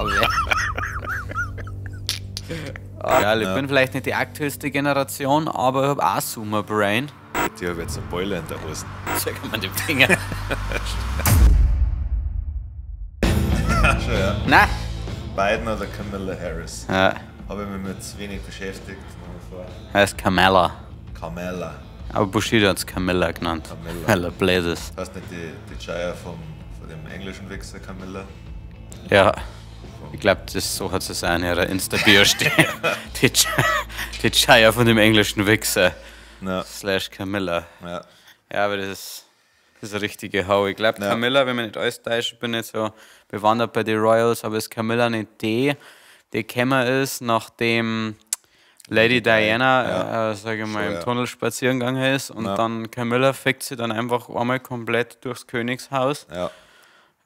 Habe. Ja, ich bin vielleicht nicht die aktuellste Generation, aber ich habe auch Zoomer Brain. Ich habe jetzt eine Beule in der Hose. Zeig mal den Finger. Schon, ja. Nein. Biden oder Kamala Harris? Ja, Habe ich mich mit zu wenig beschäftigt. nach wie vor. heißt Kamala. Kamala. Aber Bushido hat es Camilla genannt. Camilla. Camilla Blazes. Heißt nicht die Jaya von dem englischen Wichser Camilla? Ja. Ich glaube, so hat es auch in ihrer Insta-Bio stehen. Die Chaya von dem englischen Wichser. Ja. Slash Camilla. Ja. Ja, aber das ist eine richtige Hau. Ich glaube, Ja. Camilla, wenn man nicht alles täuscht, ich bin nicht so bewandert bei den Royals, aber ist Camilla nicht die, die gekommen ist, nachdem Lady Diana, Ja. sage ich mal, Schon, im ja. Tunnel spazieren gegangen ist und Ja. dann Camilla fickt sie dann einfach einmal komplett durchs Königshaus. Ja.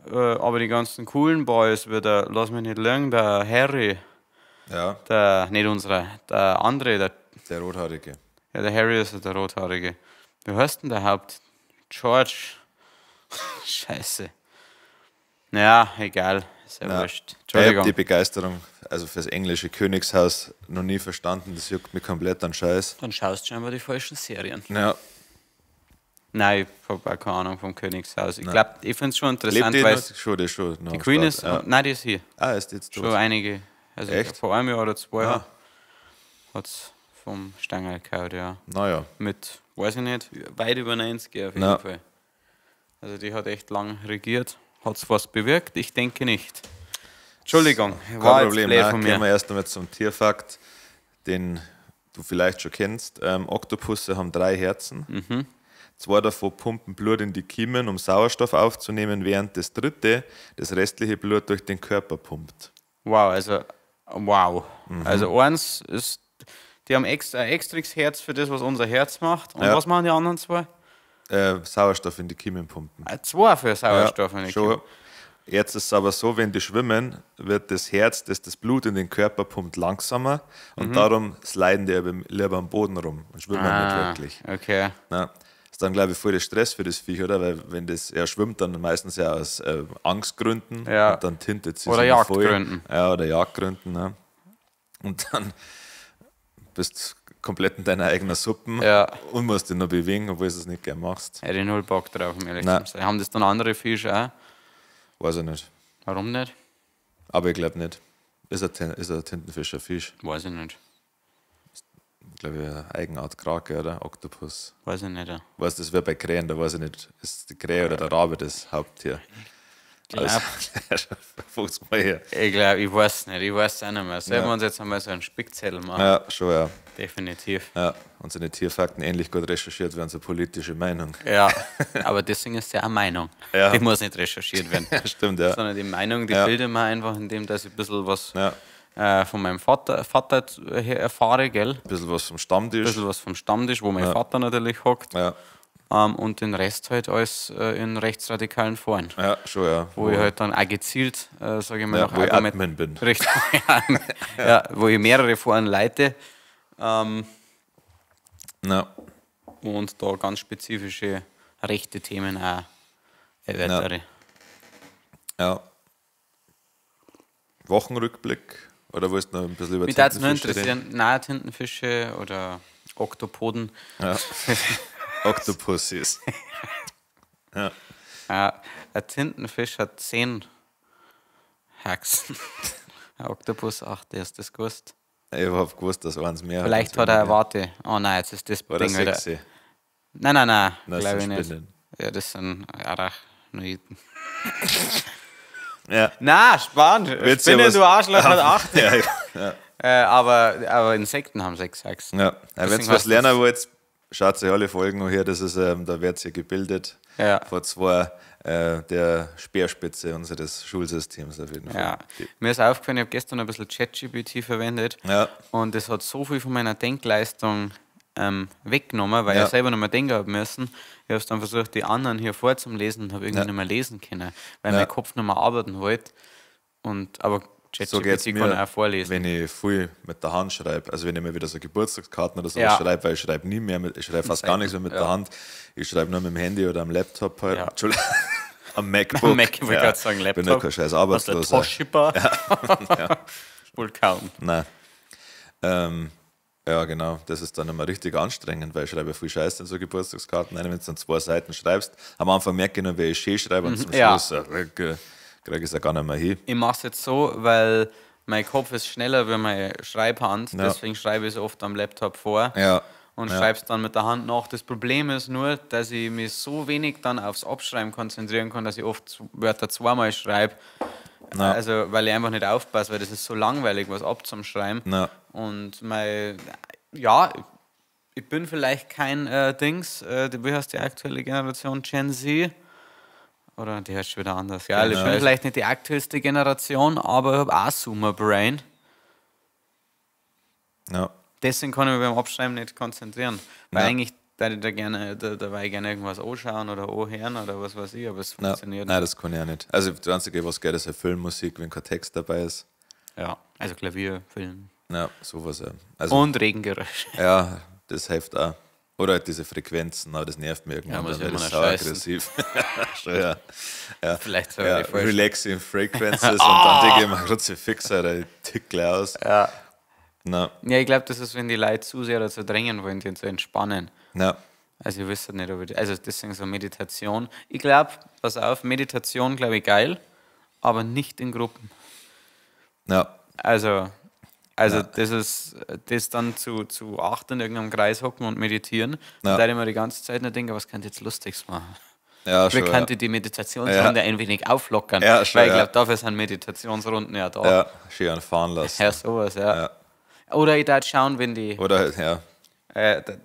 Aber die ganzen coolen Boys, wie der, lass mich nicht lügen, der Harry, Ja, der, nicht unserer, der andere, der, der Rothaarige. ja, der Harry ist ja der Rothaarige. Wie heißt denn der Haupt? George. Scheiße. Ja, egal. Ist ja Ja. wurscht. Ich habe Entschuldigung. die Begeisterung also fürs englische Königshaus noch nie verstanden. Das juckt mich komplett an Scheiß. Dann schaust du scheinbar die falschen Serien. Ja. Nein, ich habe auch keine Ahnung vom Königshaus. Ich glaube, ich finde es schon Lebt interessant, die weil noch? es Schon, die ist schon noch die am Queen Start, ist. Ja. Nein, die ist hier. Ah, ist die jetzt tot? Schon einige. Also Echt? vor einem Jahr oder zwei Ah. hat es vom Stangerl gehauen, ja. Naja. Mit, weiß ich nicht, weit über 90 auf jeden Ja. Fall. Also die hat echt lang regiert. Hat es was bewirkt? Ich denke nicht. Entschuldigung, Kein war jetzt Problem. blöd Nein, von kommen mir. wir erst einmal zum Tierfakt, den du vielleicht schon kennst. Oktopusse haben 3 Herzen. 2 davon pumpen Blut in die Kiemen, um Sauerstoff aufzunehmen, während das dritte das restliche Blut durch den Körper pumpt. Wow, also wow. Also eins ist, die haben extra, ein extra Herz für das, was unser Herz macht. Und Ja. was machen die anderen zwei? Sauerstoff in die Kiemen pumpen. Zwei für Sauerstoff. Ja, in die schon. Kiemen. Jetzt ist es aber so, wenn die schwimmen, wird das Herz, das das Blut in den Körper pumpt, langsamer und darum sliden die aber lieber am Boden rum und schwimmen Ah, nicht wirklich. Okay. Ja. Ist dann, glaube ich, voll der Stress für das Viech, oder? Weil wenn das, er schwimmt dann meistens ja aus Angstgründen Ja. und dann tintet sie Oder sich immer voll. Jagdgründen. Ja, oder Jagdgründen. Ja. Und dann bist du komplett in deiner eigenen Suppe Ja. und musst dich noch bewegen, obwohl du es nicht gern machst. Hätte ich null Bock drauf, um ehrlich Nein. zu sein. Haben das dann andere Fische auch? Weiß ich nicht. Warum nicht? Aber ich glaube nicht. Ist ein Tintenfisch ein Fisch? Weiß ich nicht. Glaube ich, eine Eigenart Krake, oder? Oktopus. Weiß ich nicht. Ja. Weißt du, das wäre bei Krähen, da weiß ich nicht, ist die Krähe oder der Rabe das Haupttier? Also, 50 Mal her. Ich glaube, ich weiß nicht. Ich weiß es auch nicht mehr. Sollen Ja. wir uns jetzt einmal so einen Spickzettel machen? Ja, schon, ja. Definitiv. Ja, unsere Tierfakten ähnlich gut recherchiert wie unsere politische Meinung. Ja, aber deswegen ist ja eine Meinung. Ja. Die muss nicht recherchiert werden. Stimmt, ja. Sondern die Meinung, die Ja. bilde ich mir einfach, indem dass ich ein bisschen was Ja. von meinem Vater her erfahre, gell? Ein bisschen was vom Stammtisch. Ein bisschen was vom Stammtisch, wo mein Vater natürlich hockt. Ja. Und den Rest halt alles in rechtsradikalen Foren. Ja, schon, ja. Wo ich halt dann auch gezielt, sage ich mal, Ja, nach wo ich Argument- Admin bin. Richtig, ja, wo ich mehrere Foren leite Ja. und da ganz spezifische rechte Themen auch erörtere. Ja. Wochenrückblick? Oder willst du noch ein bisschen über Mich würde es nur Tintenfische reden? interessieren, nein, Tintenfische oder Oktopoden. Ja. Octopussies. Ja, ein Tintenfisch hat 10 Haxen. Ein Oktopus 8, hast du das gewusst? Ich hab gewusst, dass eins mehr Vielleicht als hat er weniger. eine Warte. Oh nein, jetzt ist das Oder Ding wieder. sechs. Nein, nein, nein, Nein, das glaube ich sind nicht. Spinnen. Ja, das sind Arachnoiden. Ja. Na, spannend. Wird's ja Spinnen, was- du Arschloch, hat 8. Ja, ja. Aber Insekten haben 6 Haxen. Ja, wenn Deswegen ihr was heißt lernen das- wollt, schaut euch alle Folgen noch her. Das ist, da werdet ihr gebildet Ja. vor zwei der Speerspitze unseres Schulsystems auf jeden Fall. Ja. Mir ist aufgefallen, ich habe gestern ein bisschen ChatGPT verwendet Ja. und das hat so viel von meiner Denkleistung weggenommen, weil Ja. ich selber nicht mehr denken habe müssen. Ich habe es dann versucht, die anderen hier vorzulesen und habe irgendwie Ja. nicht mehr lesen können, weil Ja. mein Kopf nicht mehr arbeiten wollte. Und, aber So geht's ChatGPT mir, kann auch vorlesen. wenn ich viel mit der Hand schreibe. Also wenn ich mir wieder so Geburtstagskarten oder sowas Ja. schreibe, weil ich schreibe nie mehr, mit, ich schreibe fast gar nichts mehr mit Ja. der Hand. Ich schreibe nur mit dem Handy oder am Laptop halt. Ja. Entschuldigung. Am MacBook. Am Mac, ich wollte gerade sagen, Laptop. Bin ja kein scheiß Was der Arbeitsloser. Toshiba? Wohl kaum. Nein. Ja, genau. Das ist dann immer richtig anstrengend, weil ich schreibe viel Scheiß in so Geburtstagskarten rein, wenn du dann zwei Seiten schreibst. Am Anfang merke ich noch, wie ich schön schreibe und zum ja. Schluss kriege ich es ja gar nicht mehr hin. Ich mache es jetzt so, weil mein Kopf ist schneller wie meine Schreibhand. Ja. Deswegen schreibe ich es oft am Laptop vor. Ja. Und ja. schreibe es dann mit der Hand nach. Das Problem ist nur, dass ich mich so wenig dann aufs Abschreiben konzentrieren kann, dass ich oft Wörter zweimal schreibe. Ja. Also, weil ich einfach nicht aufpasse, weil das ist so langweilig, was abzuschreiben. Ja. Und mein, ja, ich bin vielleicht kein Dings, wie heißt die aktuelle Generation? Gen Z? Oder die heißt schon wieder anders. Ja, ich Genau. bin vielleicht nicht die aktuellste Generation, aber ich habe auch Zoomer Brain. Ja. Deswegen kann ich mich beim Abschreiben nicht konzentrieren. Weil Ja. eigentlich da ich da gerne, da war ich gerne irgendwas anschauen oder anhören oder was weiß ich, aber es Ja. funktioniert Nein, das kann ich auch nicht. Also das Einzige, was geht, ist halt Filmmusik, wenn kein Text dabei ist. Ja, also Klavier, Film. Ja, sowas. Ja. Also, Und Regengeräusche. ja, das hilft auch. Oder halt diese Frequenzen, aber das nervt mir irgendwann, Ja, muss dann ich werde ich immer noch scheißen. sauaggressiv. Schon, ja. Ja. Vielleicht soll Ja, ich falsch. Relaxing Frequencies und dann denke ich mir, Kruzifix, Alter, ich tick gleich aus. Ja. Na, Ja, ich glaube, das ist, wenn die Leute zu sehr dazu drängen wollen, den zu entspannen. na, Also ich wüsste nicht, ob ich, also deswegen so Meditation. Ich glaube, pass auf, Meditation glaube ich geil, aber nicht in Gruppen. na, Also das ist das dann zu acht in irgendeinem Kreis hocken und meditieren. Ja. Und da ich mir die ganze Zeit nur denke, was könnte ich jetzt Lustiges machen? ja, Wie schon. Ja. könnte die Meditationsrunde ein wenig auflockern? Ja, schon, Weil ich ja. glaube, dafür sind Meditationsrunden ja da. Ja, schön fahren lassen. Ja, sowas, ja. Ja. Oder ich darf schauen, wenn die, Oder halt, ja,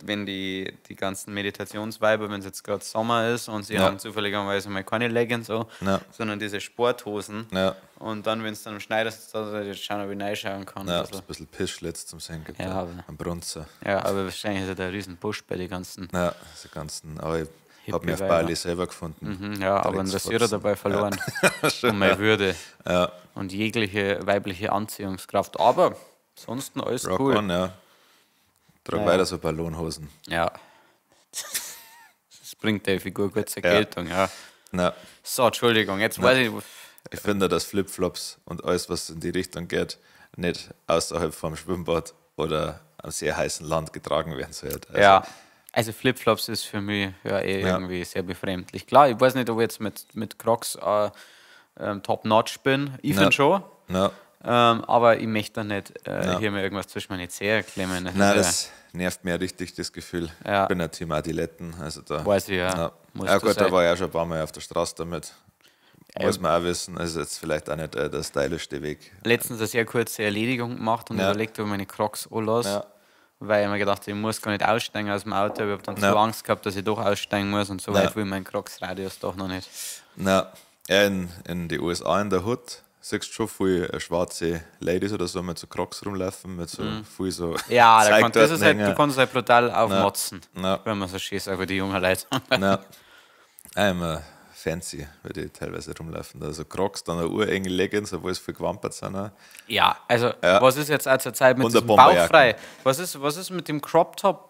wenn die ganzen Meditationsweiber, wenn es jetzt gerade Sommer ist und sie Ja. haben zufälligerweise mal keine Leggings an, Ja. sondern diese Sporthosen. Ja. Und dann, wenn es dann am Schneider sitzt, da ich schauen, ob ich reinschauen kann. ja, Ein bisschen. ein bisschen Pischlitz zum Sehen gibt. Ja, Ja, aber- am Brunzer. Ja, aber wahrscheinlich ist ja der riesen Busch bei den ganzen. Ja, diese ganzen, aber ich habe mich auf Hippie-Weiber. Bali selber gefunden. Ja, aber einen Rasierer Drecksfotzen. dabei verloren. Und meine Würde. Ja, Und jegliche weibliche Anziehungskraft. Aber ansonsten alles rock cool. on, ja. Trag Naja. weiter so Ballonhosen. Ja. Das bringt der Figur gut zur Ja. Geltung, ja. Na, So, Entschuldigung, jetzt weiß ich. ich finde, dass Flipflops und alles, was in die Richtung geht, nicht außerhalb vom Schwimmbad oder am sehr heißen Land getragen werden sollte. Also, Ja. Also Flipflops ist für mich ja eh Ja. irgendwie sehr befremdlich. Klar, ich weiß nicht, ob ich jetzt mit Crocs top-notch bin. Ich Ja. finde schon. Na, Aber ich möchte da nicht Ja. hier mir irgendwas zwischen meine Zähne klemmen. Das nein, ist das nervt mir richtig, das Gefühl. Ja. Ich bin ein Team Adiletten. Also da, Weiß ich, ja. Ja, Musst ja du gut, da sein. war ich auch schon ein paar Mal auf der Straße damit. Muss man auch wissen, ist jetzt vielleicht auch nicht der stylischste Weg. Letztens eine sehr kurze Erledigung gemacht und Ja. überlegt, ob ich meine Crocs anlasse. Ja. Weil ich mir gedacht habe, ich muss gar nicht aussteigen aus dem Auto. Ich habe dann Ja. zu Angst gehabt, dass ich doch aussteigen muss und so Ja. weit will mein Crocs-Radius doch noch nicht. Na, ja, in die USA, in der Hood, siehst du schon viel schwarze Ladies oder so mit so Crocs rumlaufen, mit so viel so. Mhm. Ja, da Zeug kann, das dort ist halt, hängen. du kannst halt brutal aufmotzen, Ja. wenn man so schön sagt, wie die jungen Leute. Na, auch immer fancy, wie die teilweise rumlaufen. Also Crocs, dann eine urenge Leggings, obwohl es viel gewampert sind. Auch. Ja, also Ja. was ist jetzt auch zur Zeit mit Und eine diesem Bomberjacke. Bauchfrei? Was ist mit dem Crop Top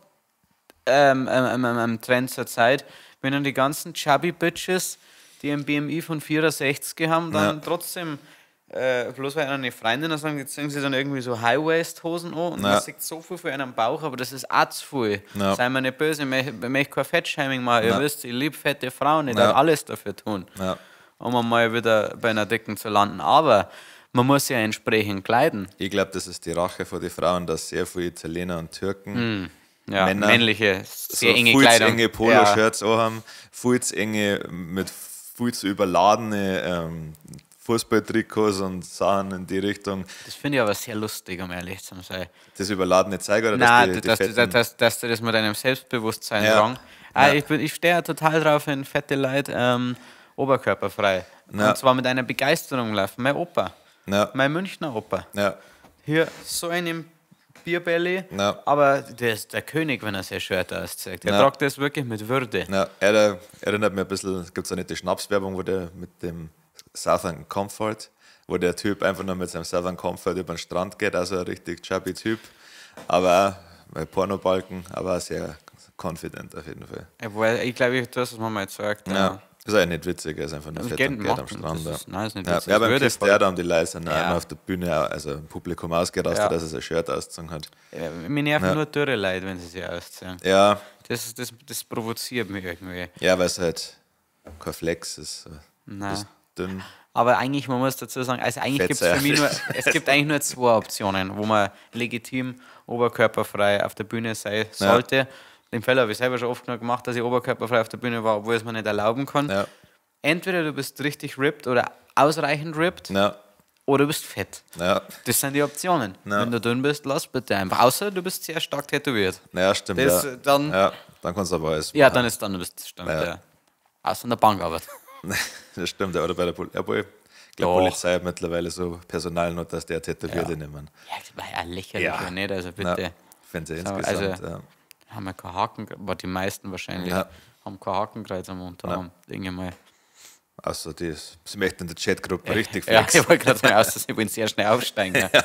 Trend zur Zeit, wenn dann die ganzen Chubby Bitches, die ein BMI von 64 haben, dann Ja. trotzdem bloß weil eine Freundin sagen, jetzt ziehen sie dann irgendwie so High-Waist-Hosen an und Ja. man sieht so viel für einen Bauch, aber das ist auch zu viel. Ja. Sei mir nicht böse, ich möchte kein Fettshaming machen. Ihr Ja. wisst, ich liebe fette Frauen, ich Ja. darf alles dafür tun Ja. um einmal wieder bei einer Dicken zu landen. Aber man muss ja entsprechend kleiden. Ich glaube, das ist die Rache vor die Frauen, dass sehr viele Italiener und Türken Ja, Männer männliche, sehr so enge viel zu Kleidung. enge Poloshirts anhaben, viel zu enge, mit viel zu überladene Fußballtrikots und Sachen in die Richtung. Ja, das finde ich aber sehr lustig, um ehrlich zu sein. Das überladene Zeug oder Nein, dass die, die dass, fetten, dass du das mit deinem Selbstbewusstsein Ja. tragen. Ah, Ja. ich stehe ja total drauf, wenn fette Leute oberkörperfrei. Ja. Und zwar mit einer Begeisterung laufen. Mein Opa, Ja. mein Münchner Opa. Ja, Hier so einen Bierbelly, Ja. aber der ist der König, wenn er sein Shirt auszieht. Der Ja. tragt das wirklich mit Würde. ja, er erinnert mich ein bisschen, gibt es eine nette Schnapswerbung, wo der mit dem Southern Comfort, wo der Typ einfach nur mit seinem Southern Comfort über den Strand geht, also ein richtig chubby Typ, aber auch bei Pornobalken, aber auch sehr confident auf jeden Fall. Ja, ich glaube, du hast es mir mal gezeigt. Ja. Ist auch nicht witzig, er ist einfach nur Das fett geht und geht am machen, Strand. das Ja. ist- nein, ist nicht Ja, witzig, ja, das beim würde Chris voll- der da haben die Leute sind auch Ja. immer auf der Bühne, also im Publikum ausgerastet, Ja. dass er sein Shirt ausgezogen hat. Ja, mich nerven Ja. nur dürre Leute, wenn sie sich ausziehen. Ja, Das provoziert mich irgendwie. ja, weil es halt kein Flex ist. Nein. Ist dünn. Aber eigentlich, man muss dazu sagen, also eigentlich gibt es für mich nur, es gibt eigentlich nur zwei Optionen, wo man legitim oberkörperfrei auf der Bühne sein sollte. Den Fehler habe ich selber schon oft genug gemacht, dass ich oberkörperfrei auf der Bühne war, obwohl ich es mir nicht erlauben kann. Ja. Entweder du bist richtig ripped oder ausreichend ripped Ja, oder du bist fett. ja, Das sind die Optionen. Ja. Wenn du dünn bist, lass bitte einfach. Außer du bist sehr stark tätowiert. ja, stimmt. Das, ja. dann- ja, dann kannst du aber alles Ja, dann ist dann du bist stimmt, Ja. ja. Außer in der Bank aber. Das stimmt, ja, oder bei der Pol obwohl, ich glaube, Doch. Polizei hat mittlerweile so Personalnot, dass der Tätowierte Ja. nehmen. Ja, das war ja lächerlich, Ja. oder nicht? Also bitte. Ja, finde ich So, insgesamt. also- ja. Haben wir kein Haken, aber die meisten wahrscheinlich Ja. haben kein Hakenkreuz am Unterarm. Denke ich mal. Außer die, sie möchten in der Chatgruppe richtig Ja, flexen. ich wollte gerade sagen, außer sie wollen sehr schnell aufsteigen. Ja.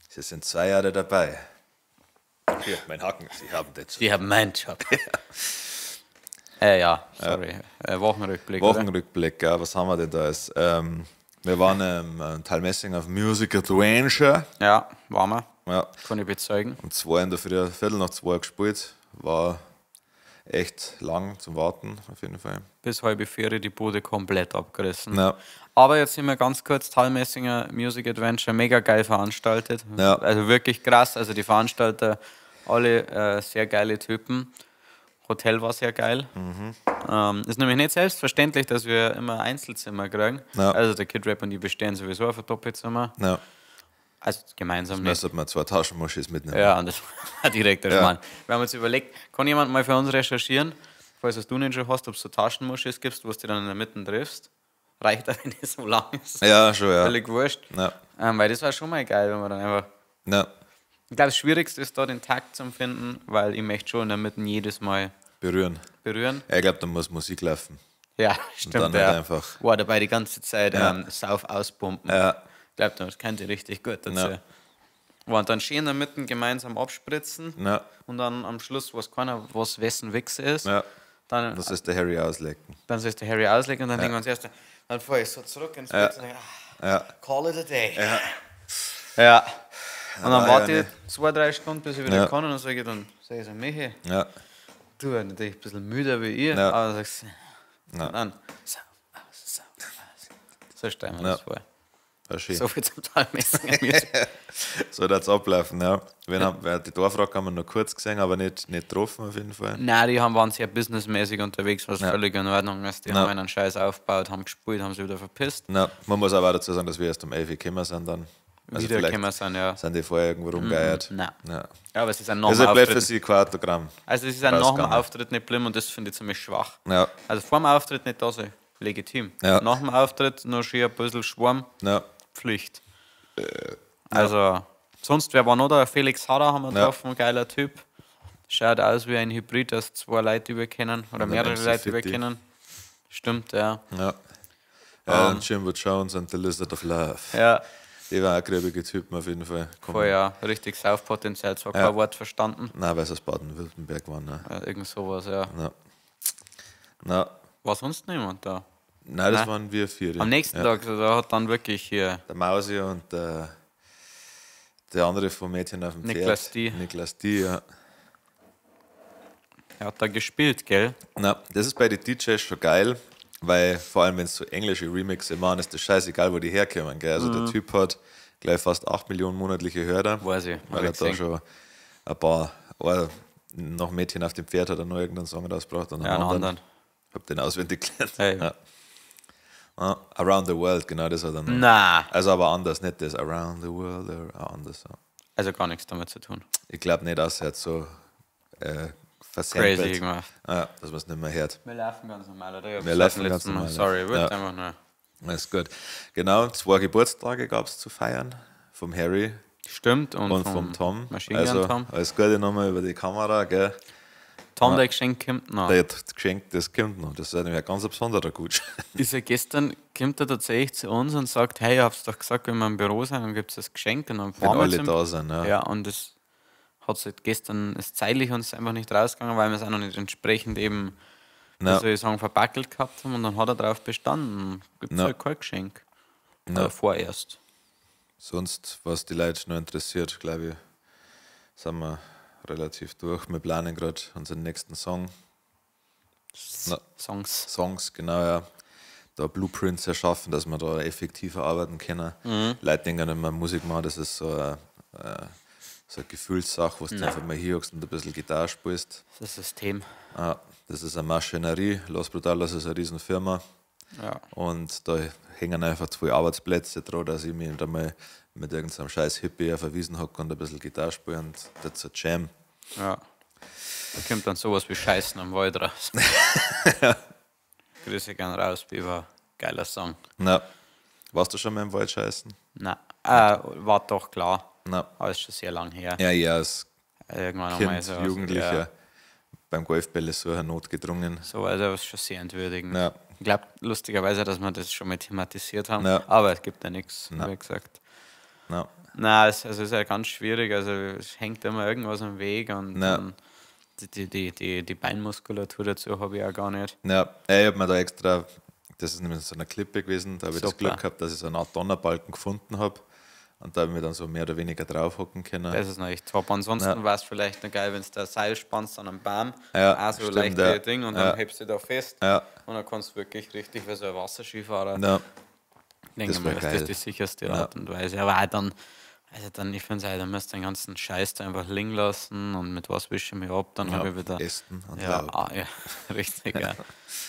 Sie sind 2 Jahre dabei. Hier, mein Haken, Sie haben den Job. Die haben meinen Job. Ja, sorry. Wochenrückblick. Oder? Wochenrückblick, ja, was haben wir denn da jetzt? Wir waren in Thalmässing auf Music Adventure. Ja, waren wir. Ja, Kann ich bezeugen. um 2 in der Früh, 2:15 gespielt. War echt lang zum Warten, auf jeden Fall. Bis 3:30 die Bude komplett abgerissen. Ja. Aber jetzt sind wir ganz kurz, Thalmässinger Music Adventure, mega geil veranstaltet. Ja. Also wirklich krass. Also die Veranstalter, alle sehr geile Typen. Hotel war sehr geil. Mhm. Ist nämlich nicht selbstverständlich, dass wir immer Einzelzimmer kriegen. Ja. Also der Kid Rap und ich bestehen sowieso auf ein Doppelzimmer. Ja. Also gemeinsam Da nicht. sollte man 2 Taschenmuschis mitnehmen. Ja, und das war direkt der Ja. Schmarrn. Wir haben uns überlegt, kann jemand mal für uns recherchieren, falls es du nicht schon hast, ob es so Taschenmuschis gibt, wo du dich dann in der Mitte triffst. Reicht auch, wenn es so lang ist. Ja, schon, ja. Völlig wurscht. Ja. Weil das war schon mal geil, wenn man dann einfach. Ja. Ich glaube, das Schwierigste ist da, den Takt zu finden, weil ich möchte schon in der Mitte jedes Mal Berühren. berühren. Ja, ich glaube, da muss Musik laufen. Ja, stimmt. dann ja. halt einfach. Boah, dabei die ganze Zeit Ja. Sauf auspumpen. Ja. Ich glaube, das kennt ihr richtig gut dazu. Ja. Boah, und dann schön in der Mitte gemeinsam abspritzen. Ja. Und dann am Schluss weiß keiner, was wessen Wichse ist. Ja. Dann, Das ist der Harry auslecken. dann soll es der Harry auslegen und dann denken wir uns erst, dann fahre ich so zurück ins Bett und denke, Ja. call it a day. Ja. Ja. Und dann Ja, warte ja, ich 2-3 Stunden, bis ich wieder Ja. kann und dann sage ich dann, sag ich so, Michi, Ja. du bist natürlich ein bisschen müder wie ich, Ja. aber dann sagst du, Ja. und dann, so, so, so. So stellen wir Ja. das vor. War schön. So viel zum Talmessing. Music. So das ablaufen, ja. Wir haben, die Dorfrock haben wir noch kurz gesehen, aber nicht getroffen auf jeden Fall. Nein, die waren sehr businessmäßig unterwegs, was Ja. völlig in Ordnung ist. Die Ja. haben einen Scheiß aufgebaut, haben gespielt, haben sie wieder verpisst. Na, man muss aber auch dazu sagen, dass wir erst um 11 Uhr gekommen sind dann. Also wieder vielleicht gekommen sind, ja. Sind die vorher irgendwo rumgeeiert. Nein. Ja. Ja, aber es ist ein nach Also dem blöd für Auftritt. sie kein Autogramm. Also es ist ein nach dem rausgegangen. Auftritt nicht geblieben und das finde ich ziemlich schwach. Ja. Also vor dem Auftritt nicht da sein, legitim. Ja. Nach dem Auftritt noch schön ein bisschen Schwarm, Ja. Pflicht. Also, sonst, wer war noch da? Felix Harder haben wir Ja. getroffen, geiler Typ. Schaut aus wie ein Hybrid, das zwei Leute, die wir kennen, oder Und mehrere MC Leute, die wir Fitti. kennen. Stimmt, ja. Ja. Ja, und Jimbo Jones und The Lizard of Love. Ja, Die waren auch gröbige Typen auf jeden Fall. Kommen. voll, ja. Richtig Saufpotenzial, zwar Ja. kein Wort verstanden. Nein, weil sie aus Baden-Württemberg waren. Ne? Ja, irgend sowas, ja. Ja. Na, War sonst niemand da? nein, das Nein. waren wir vier. Am nächsten ja. Tag, da hat dann wirklich hier Der Mausi und der andere vom Mädchen auf dem Niklas Pferd. D. Niklas D, ja. er hat da gespielt, gell? Na, das ist bei den DJs schon geil, weil vor allem, wenn es so englische Remixe machen, ist das scheißegal, wo die herkommen. Gell? Also der Typ hat gleich fast 8 Millionen monatliche Hörer. Mhm. Weiß ich, hab Weil ich er da gesehen. schon ein paar, oh, noch Mädchen auf dem Pferd hat er noch irgendeinen Song rausgebracht und Ja, einen anderen. Hab den auswendig gelernt. Hey. Ja. Ah, Around the World, genau, das hat er noch. Na, Also aber anders, nicht das Around the World, auch anders. Ja. also gar nichts damit zu tun. Ich glaube nicht, dass er jetzt so versampelt. Crazy gemacht. Ja, dass man es nicht mehr hört. Wir laufen ganz normal, oder? Ich hab's Wir seit laufen dem ganz letzten Mal. normal, ja. Sorry, wird Ja. einfach nur. Das ist gut. Genau, 2 Geburtstage gab es zu feiern. Vom Harry Stimmt, und, und vom Tom. Machine Gun Also, Tom. alles Gute nochmal über die Kamera, gell? Tom, der Geschenk kommt noch. Der hat Geschenk, das kommt noch. Das ist nämlich ein ganz besonderer Gutschein. Ist er gestern, kommt er tatsächlich zu uns und sagt, hey, ich hab's doch gesagt, wenn wir im Büro sind, dann gibt's das Geschenk und dann Wenn fahren wir alle zum da sind, ja. Ja, und das Hat es halt gestern, ist zeitlich uns einfach nicht rausgegangen, weil wir es auch noch nicht entsprechend eben, wie soll ich sagen, verbackelt gehabt haben und dann hat er darauf bestanden. Gibt es halt kein Geschenk. Ja. Vorerst. Sonst, was die Leute noch interessiert, glaube ich, sind wir relativ durch. Wir planen gerade unseren nächsten Song. Songs. Songs, genau, ja. Da Blueprints erschaffen, dass wir da effektiver arbeiten können. Leute denken immer, Musik machen, das ist so eine, so eine Gefühlssache, wo du einfach mal hier hockst und ein bisschen Gitarre spielst. Das ist ein System. Ja, das ist eine Maschinerie. Los Brutalos ist eine Riesenfirma. Ja. Und da hängen einfach zwei Arbeitsplätze dran, dass ich mich da mal mit irgendeinem scheiß Hippie auf der Wiesen hocke und ein bisschen Gitarre spiele und das ist ein Jam. Ja. Da kommt dann sowas wie Scheißen am Wald raus. Ja. Grüße gern raus, Biber. Geiler Song. Na. Warst du schon mal im Wald scheißen? Nein. War doch klar. Na. Aber ist schon sehr lang her. Ja, ja, als irgendwann Kind, einmal so, Jugendlicher, ja. Beim Golfbälle suchen notgedrungen. So, also das ist schon sehr entwürdigend. Ja. Ich glaube, lustigerweise, dass wir das schon mal thematisiert haben, Ja. aber es gibt ja nichts, wie gesagt. Ja. Nein, es, also es ist ja ganz schwierig, also es hängt immer irgendwas am Weg und Ja. dann die Beinmuskulatur dazu habe ich auch gar nicht. Ja, ich habe mir da extra, das ist nämlich so eine Klippe gewesen, da habe ich das Super. Glück gehabt, dass ich so eine Art Donnerbalken gefunden habe und da habe ich mir dann so mehr oder weniger draufhocken können. Das ist natürlich top. Ansonsten Ja. war es vielleicht noch geil, wenn du da Seil spannst an einem Baum, Ja, auch so stimmt, leicht ja. Ding und dann Ja. hebst du dich da fest Ja. und dann kannst du wirklich richtig wie so ein Wasserskifahrer. Ja. Denke Das mal, wär dass das geil. die sicherste Art und Weise. Aber auch dann, also dann, ich finde es auch, dann müsst du den ganzen Scheiß da einfach liegen lassen und mit was wische ich mich ab, dann habe ich wieder. Ästen und Ja, Laub. ah, ja, richtig, ja.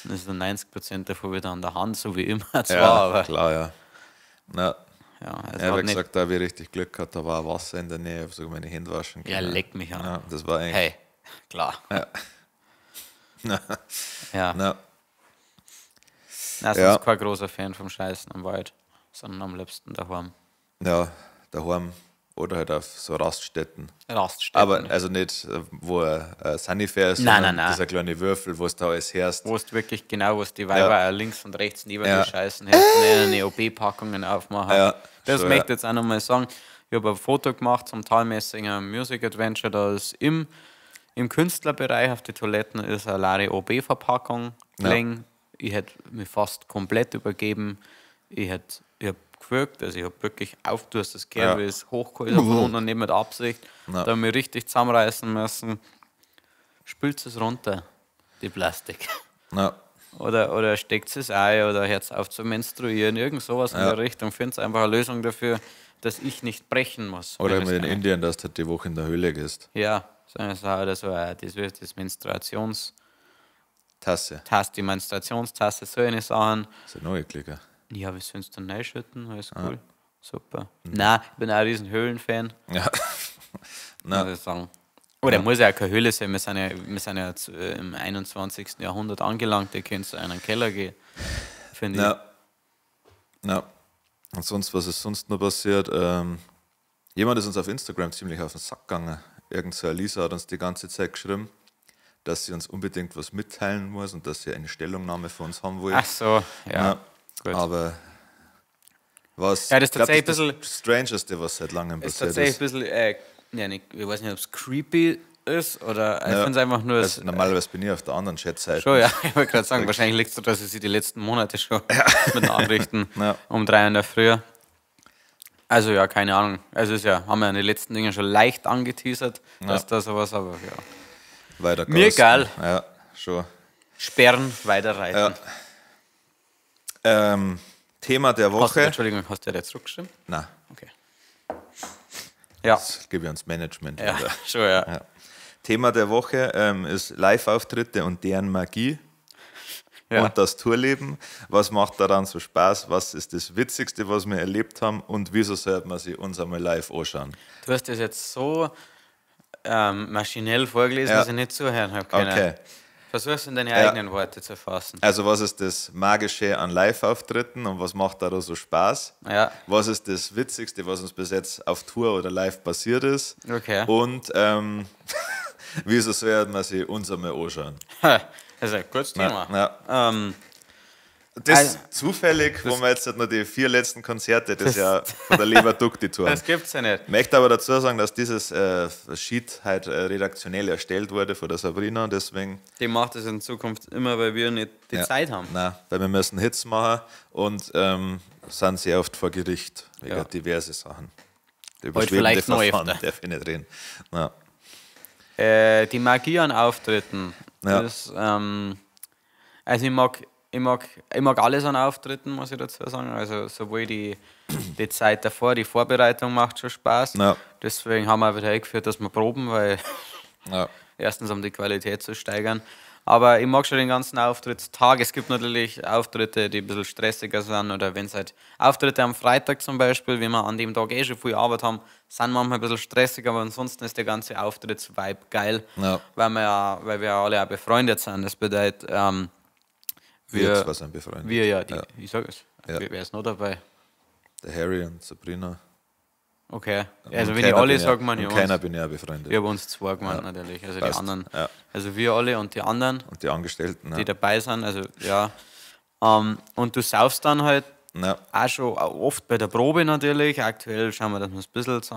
Dann ist dann 90% davon wieder an der Hand, so wie immer zwar, Ja, aber klar, ja. Na, ja, also ja, hat wie nicht, gesagt, da habe ich richtig Glück gehabt, da war Wasser in der Nähe, ich habe sogar meine Hände waschen ja, können. leck mich an. Ja, das war eigentlich. Hey, klar. Ja. Ja. Na, Nein, sonst Ja. kein großer Fan vom Scheißen am Wald, sondern am liebsten daheim. ja, daheim oder halt auf so Raststätten. Raststätten. Aber also nicht, wo ein Sanifair ist, Nein, sondern nein, nein. dieser kleine Würfel, wo es da alles herrscht. wo es wirklich genau, wo es die Weiber Ja. auch links und rechts neben Ja. dir scheißen, hätten eine OB-Packungen aufmachen. Ja, das schon, möchte ich ja. jetzt auch nochmal sagen. Ich habe ein Foto gemacht zum Talmessinger Music Adventure, da ist im Künstlerbereich auf die Toiletten ist eine leere OB-Verpackung gelegen. Ich hätte mich fast komplett übergeben. Ich hätte ich hab gewirkt, also ich habe wirklich auf, du hast das gehört, Ja. wie es hochgeholt habe von unten und nicht mit Absicht. Ja. Da habe ich mich richtig zusammenreißen müssen. Spült es runter, die Plastik. Ja, Oder steckt es ein oder hört auf zu menstruieren, irgend sowas in Ja. der Richtung. Findet einfach eine Lösung dafür, dass ich nicht brechen muss. Oder wenn immer es in eine- Indien, dass du halt die Woche in der Höhle gehst. Ja, so eine Sache oder so, das wird das Menstruationstasse, Tasse. die Menstruationstasse, so eine Sachen. Ist ja noch ekliger. Ja, wir sollen es dann reinschütten, alles cool. Super. Nein, ich bin auch ein riesen Höhlenfan, Ja. muss ich sagen. Oder muss ja auch keine Höhle sein, wir sind ja jetzt, im 21. Jahrhundert angelangt, ihr könnt zu einem Keller gehen, finde ich. Ja. Ja. Und sonst, was ist sonst noch passiert? Jemand ist uns auf Instagram ziemlich auf den Sack gegangen. Irgend so eine Lisa hat uns die ganze Zeit geschrieben, dass sie uns unbedingt was mitteilen muss und dass sie eine Stellungnahme von uns haben will. Ach so, ja. Gut. Aber was Ja, das ist ich glaub, tatsächlich das ein ist das Strangeste, was seit langem Ist passiert tatsächlich ist. ein bisschen, ja, nicht, ich weiß nicht, ob es creepy ist oder ich Ja. finde es einfach nur. Also, normalerweise bin ich auf der anderen Chatseite. schon, ja, ich wollte gerade sagen, wahrscheinlich liegt es daran, dass ich sie die letzten Monate schon mit Nachrichten Ja. um 3 in der Früh. Also ja, keine Ahnung. Also ist ja, haben wir in den letzten Dingen schon leicht angeteasert, dass da sowas, aber ja. Weiter Mir ghosten. egal. Ja, schon. Sperren, weiterreiten. Ja. Thema der Hast du, Woche. Entschuldigung, hast du ja jetzt zurückgeschrieben? Nein, Okay. Ja, das gebe ich ans Management. ja, wieder. schon, ja. Ja. Thema der Woche ist Live-Auftritte und deren Magie Ja. und das Tourleben. Was macht daran so Spaß? Was ist das Witzigste, was wir erlebt haben? Und wieso sollte man sich uns einmal live anschauen? Du hast das jetzt so maschinell vorgelesen, Ja. dass ich nicht zuhören habe können. Okay. Versuch's in deine Ja. eigenen Worte zu fassen. Also, was ist das Magische an Live-Auftritten und was macht daran so Spaß? Ja. Was ist das Witzigste, was uns bis jetzt auf Tour oder live passiert ist? Okay. Und wieso sollte man sich uns einmal anschauen? Das ist ein gutes Thema. Ja. Das Also- zufällig, wo wir jetzt halt noch die 4 letzten Konzerte das Jahr von der Leber Duck die Tour. Das gibt's ja nicht. Ich möchte aber dazu sagen, dass dieses Sheet halt redaktionell erstellt wurde von der Sabrina und deswegen. Die macht es in Zukunft immer, weil wir nicht die Ja. Zeit haben. Nein, weil wir müssen Hits machen und sind sehr oft vor Gericht wegen diverse Sachen. Über Heute schwebende vielleicht noch Verfahren öfter. darf ich nicht reden. Na, Die Magie an Auftritten. Ja. Das, also ich mag alles an Auftritten, muss ich dazu sagen. Also sowohl die Zeit davor, die Vorbereitung macht schon Spaß. Ja. Deswegen haben wir auch wieder eingeführt, dass wir proben, weil ja. erstens, um die Qualität zu steigern. Aber ich mag schon den ganzen Auftrittstag. Es gibt natürlich Auftritte, die ein bisschen stressiger sind. Oder wenn es halt Auftritte am Freitag zum Beispiel, wenn wir an dem Tag eh schon viel Arbeit haben, sind manchmal ein bisschen stressig, aber ansonsten ist der ganze Auftrittsvibe geil, Ja. weil wir ja alle auch befreundet sind. Das bedeutet, Wir zwei sind befreundet. Wir ja, die, Ja. ich sag es. Ja. Wer ist noch dabei? Der Harry und Sabrina. Okay. Also Und wenn ich keiner alle bin ja- sage, man und ja keiner uns. bin ja befreundet. Wir haben uns zwei gemeint natürlich. Also Passt. die anderen. Ja. Also wir alle und die anderen, Und die Angestellten. die Ja. dabei sind. Also ja. Und du saufst dann halt Ja. auch schon oft bei der Probe natürlich. Aktuell schauen wir, dass wir es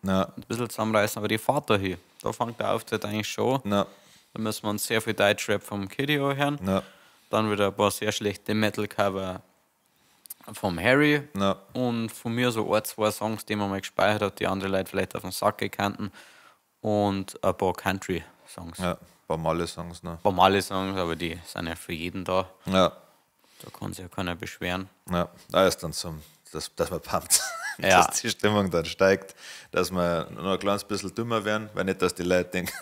Ja. ein bisschen zusammenreißen. Aber die Fahrt da hin, da fängt der Auftritt eigentlich schon. Ja. Da müssen wir uns sehr viel Deutschrap vom Kiddy anhören. Ja. Dann wieder ein paar sehr schlechte Metal-Cover vom Harry. Ja. Und von mir so ein, zwei Songs, die man mal gespeichert hat, die andere Leute vielleicht auf den Sack gekannten. Und ein paar Country-Songs. Ja. Ein paar Malle-Songs noch. Ein paar Malle-Songs, aber die sind ja für jeden da. Ja. Da kann sich ja keiner beschweren. Ja, da ist dann zum, dass man pumpt, Ja. dass die Stimmung dann steigt, dass wir noch ein kleines bisschen dümmer werden, weil nicht, dass die Leute denken,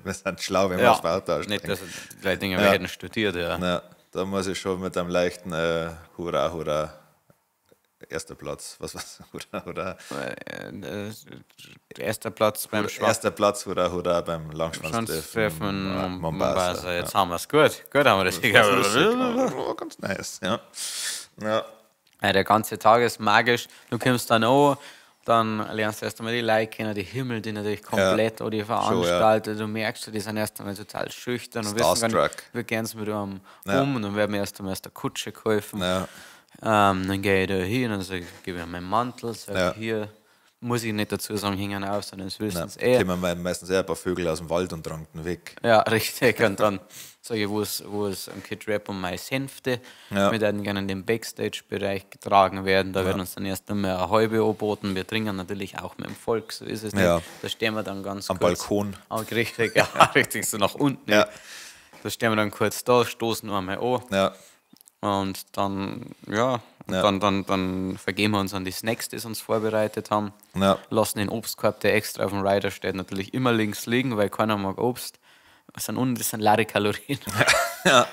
wir sind schlau, wenn wir aufs Auto aussteigen. Nicht, dass die Leute denken, wir hätten studiert, ja. Ja, da muss ich schon mit einem leichten Hurra, Hurra, erster Platz, was war's? Hurra, Hurra. Erster Platz beim Erster Platz, Hurra, Hurra, beim Langschwanztreffen Schwanztreffen Mombasa. Mombasa. Jetzt haben wir es. Gut, gut haben wir das. Ja. Das war ganz nice, ja. Ja, Ja, der ganze Tag ist magisch. Du kommst dann an, dann lernst du erst einmal die Leute kennen, die Himmel, die natürlich komplett, oder die Veranstalter. Du merkst, die sind erst einmal total schüchtern und wissen gar nicht, Starstruck. wie gehen sie mit einem Ja. um. Und dann werden wir erst einmal aus der Kutsche geholfen. Ja. Dann gehe ich da hin und sage, gebe ich meinen Mantel, sage Ja. hier, muss ich nicht dazu sagen, hängen auf, sondern das wissen ja. sie eh. Kommen meistens eher ein paar Vögel aus dem Wald und tranken weg. Ja, richtig. Und dann sage ich, wo ist am Kid Rap und meine Sänfte? Ja. Wir werden gerne in den Backstage-Bereich getragen werden. Da werden uns dann erst einmal eine halbe angeboten. Wir trinken natürlich auch mit dem Volk, so ist es nicht. Ja. Da stehen wir dann ganz Am kurz. Balkon. Ah, richtig, ja, richtig, so nach unten. Ja. Da stehen wir dann kurz da, stoßen einmal an. Ja. Und dann, ja, und Ja. Dann vergeben wir uns an die Snacks, die sie uns vorbereitet haben. Ja. Lassen den Obstkorb, der extra auf dem Rider steht, natürlich immer links liegen, weil keiner mag Obst. Das sind leere Kalorien. Ja.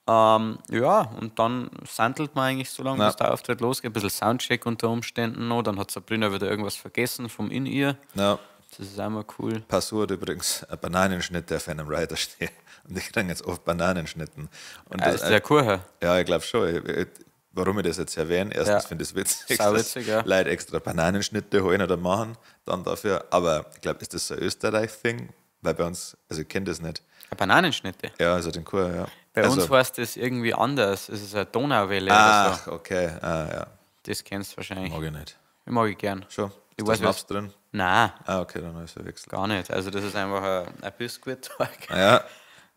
Ja, und dann sandelt man eigentlich so lange, Ja. bis der Auftritt losgeht. Ein bisschen Soundcheck unter Umständen noch. Dann hat Sabrina wieder irgendwas vergessen vom In-Ear. Ja. Das ist auch mal cool. Passur hat übrigens ein Bananenschnitt, der auf einem Rider steht. Und ich kriege jetzt oft Bananenschnitten. Und das, Ist der Kuchen. ja, ich glaube schon. Warum ich das jetzt erwähne, erstens Ja. finde ich es witzig, Sau dass witzig, ja. Leute extra Bananenschnitte holen oder machen, dann dafür. Aber ich glaube, ist das so ein Österreich-Thing? Weil bei uns, also ich kenne das nicht. Bananenschnitte. Ja, also den Kuchen, ja. Bei also, uns heißt das irgendwie anders. Es ist eine Donauwelle oder so. Ach, okay. Ah, ja. Das kennst du wahrscheinlich. Mag ich nicht. Mag ich gern. Schon? Ich Ist weiß, da Schnaps drin? Nein, Ah, okay, dann habe ich es verwechselt. gar nicht. Also das ist einfach ein Biskuitteig. Ja,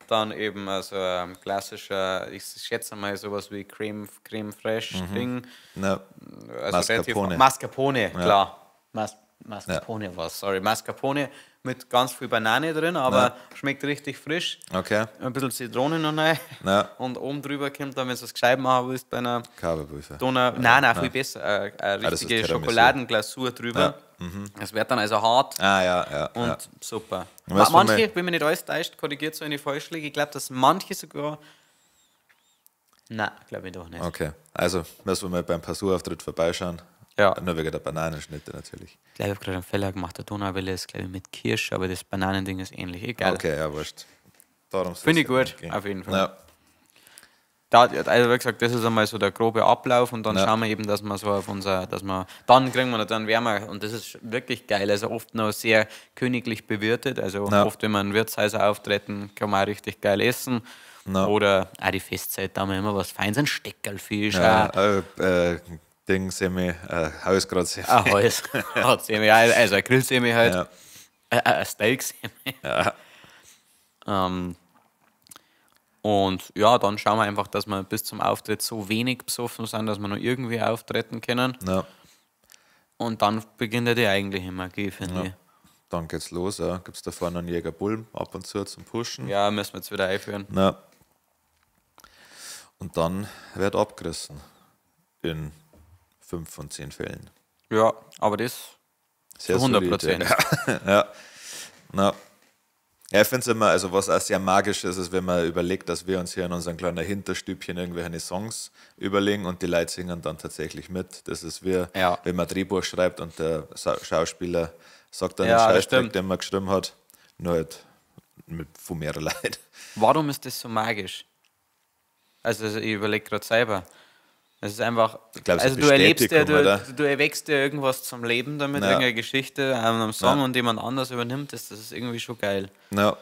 Dann eben also ein klassischer, ich schätze mal sowas wie Creme Fraiche Ding. na, Also Mascarpone. Relativ, Mascarpone, klar. Mascarpone war's, sorry. Mascarpone mit ganz viel Banane drin, aber Ja. schmeckt richtig frisch. okay. Ein bisschen Zitrone noch rein. Ja. Und oben drüber kommt dann, wenn du es gescheit machen willst, bei einer Kaberpulver. Donau. Nein, nein, viel besser. Eine Ah, das ist richtige Tiramisu. Schokoladenglasur drüber. Es wird dann also hart. Ah, ja, ja. Und ja. super. Und weißt du, Manche, wo wenn mich nicht alles täuscht, korrigiert so eine falsch liege, ich glaube, dass manche sogar. Nein, glaube ich doch nicht. Okay, also müssen wir mal beim Passur-Auftritt vorbeischauen. Ja. Nur wegen der Bananenschnitte natürlich. Ich glaube, ich habe gerade einen Fehler gemacht. Der Donauwelle ist, glaube ich, mit Kirsche, aber das Bananending ist ähnlich. Egal. Okay, ja, wurscht. Darum soll's Finde ich ja gut, nicht gehen. auf jeden Fall. Ja, Da, also wie gesagt, das ist einmal so der grobe Ablauf und dann Ja. schauen wir eben, dass wir so auf unser, dass wir, dann kriegen wir dann wärmer und das ist wirklich geil. Also oft noch sehr königlich bewirtet. Also Ja. oft, wenn wir in Wirtshäuser auftreten, kann man auch richtig geil essen. Na. Oder auch die Festzeit, da haben wir immer was Feins, ein Steckerlfisch, Ja, Ding, Semi, Hausgrad-Semi. ein Hals, Semi, also ein Grillsemi halt, Ja. ein Steak-Semi. Ja. Und ja, dann schauen wir einfach, dass wir bis zum Auftritt so wenig besoffen sind, dass wir noch irgendwie auftreten können. Ja. Und dann beginnt ja die eigentliche Magie, finde ich. Dann geht's los, ja. Gibt es da vorne einen Jäger Bullen ab und zu zum Pushen. Ja, müssen wir jetzt wieder einführen. Na. Und dann wird abgerissen. In 5 von 10 Fällen. Ja, aber das Sehr zu 100%. solide. Ja. Ja. Na. Ja, ich finde es immer, also was auch sehr magisch ist, ist, wenn man überlegt, dass wir uns hier in unserem kleinen Hinterstübchen irgendwelche Songs überlegen und die Leute singen dann tatsächlich mit. Das ist wie, Ja. wenn man ein Drehbuch schreibt und der Schauspieler sagt dann Ja, den das Scheißdreck, stimmt. den man geschrieben hat, nur halt mit von mehreren Leuten. Warum ist das so magisch? Also ich überlege gerade selber. Es ist einfach, Ich glaub, es ist also du erlebst ja, Bestätigung, oder? du erwächst ja irgendwas zum Leben damit, Ja. irgendeine Geschichte, einem Song Ja. und jemand anders übernimmt das, das ist irgendwie schon geil. Ja.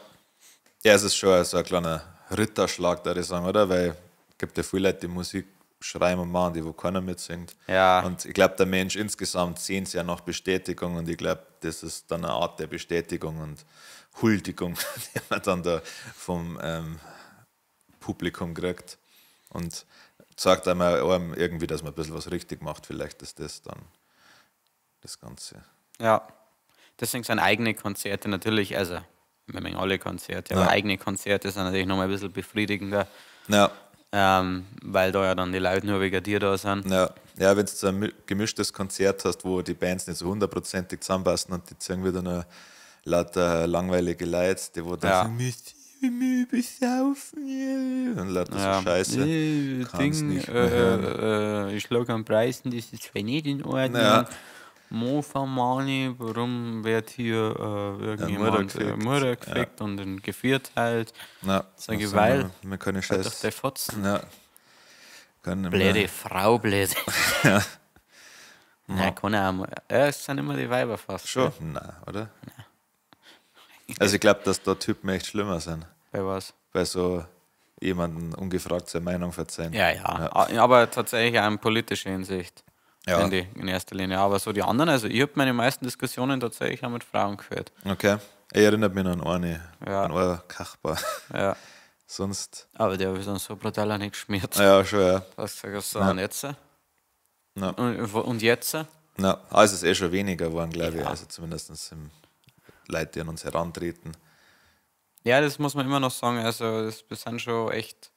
Ja, es ist schon so ein kleiner Ritterschlag, da ich sagen, oder? Weil es gibt ja viele Leute, die Musik schreiben und machen, die wo keiner mitsingt. Ja. Und ich glaube, der Mensch insgesamt sehnt sich ja nach Bestätigung und ich glaube, das ist dann eine Art der Bestätigung und Huldigung, die man dann da vom Publikum kriegt. Und sagt einem auch irgendwie, dass man ein bisschen was richtig macht. Vielleicht ist das dann das Ganze. Ja. Deswegen sind eigene Konzerte natürlich, also wir mengen alle Konzerte, aber Ja. eigene Konzerte sind natürlich nochmal ein bisschen befriedigender, Ja. weil da ja dann die Leute nur wegen dir da sind. Ja, ja, wenn du so ein gemischtes Konzert hast, wo die Bands nicht so hundertprozentig zusammenpassen und die ziehen wieder nur lauter langweilige Leute, die wo dann Ja. sagen, müsst ihr mich besaufen und lauter Ja. so Scheiße. Kann's Ding, nicht mehr hören. ich schlage am Preisen, das ist zwar nicht in Ordnung. Ja. Mofa Mani, warum wird hier irgendjemand Mutter gefickt. Mutter gefickt und dann gevierteilt? Na, Sag ich, was weil- sagen wir, wir können Halt doch Scheiß. der Fotzen. Ja. Können Blöde wir, Frau, blöde. Ja. Ja, kann auch mal. Ja, es sind immer die Weiber fast. schon? Nein, oder? Also ich glaube, dass da Typen echt schlimmer sind, Bei was? bei so jemanden ungefragt seine Meinung verzeihen. Ja, ja. Aber tatsächlich auch in politischer Hinsicht. Ja. Finde ich, in erster Linie. Aber so die anderen, also ich habe meine meisten Diskussionen tatsächlich auch mit Frauen geführt. Okay. Ich erinnere mich noch an eine, Ja. an eine Kachbar. Ja. Sonst. Aber der habe ich dann so brutal auch nicht geschmiert. Ja, schon, ja. Dass ich gesagt habe, so, und jetzt? Ja. Und jetzt? Na, also es ist eh schon weniger geworden, glaube ich. Ja. Also zumindest im Leute, die an uns herantreten. Ja, das muss man immer noch sagen. Also, das wir sind schon echt.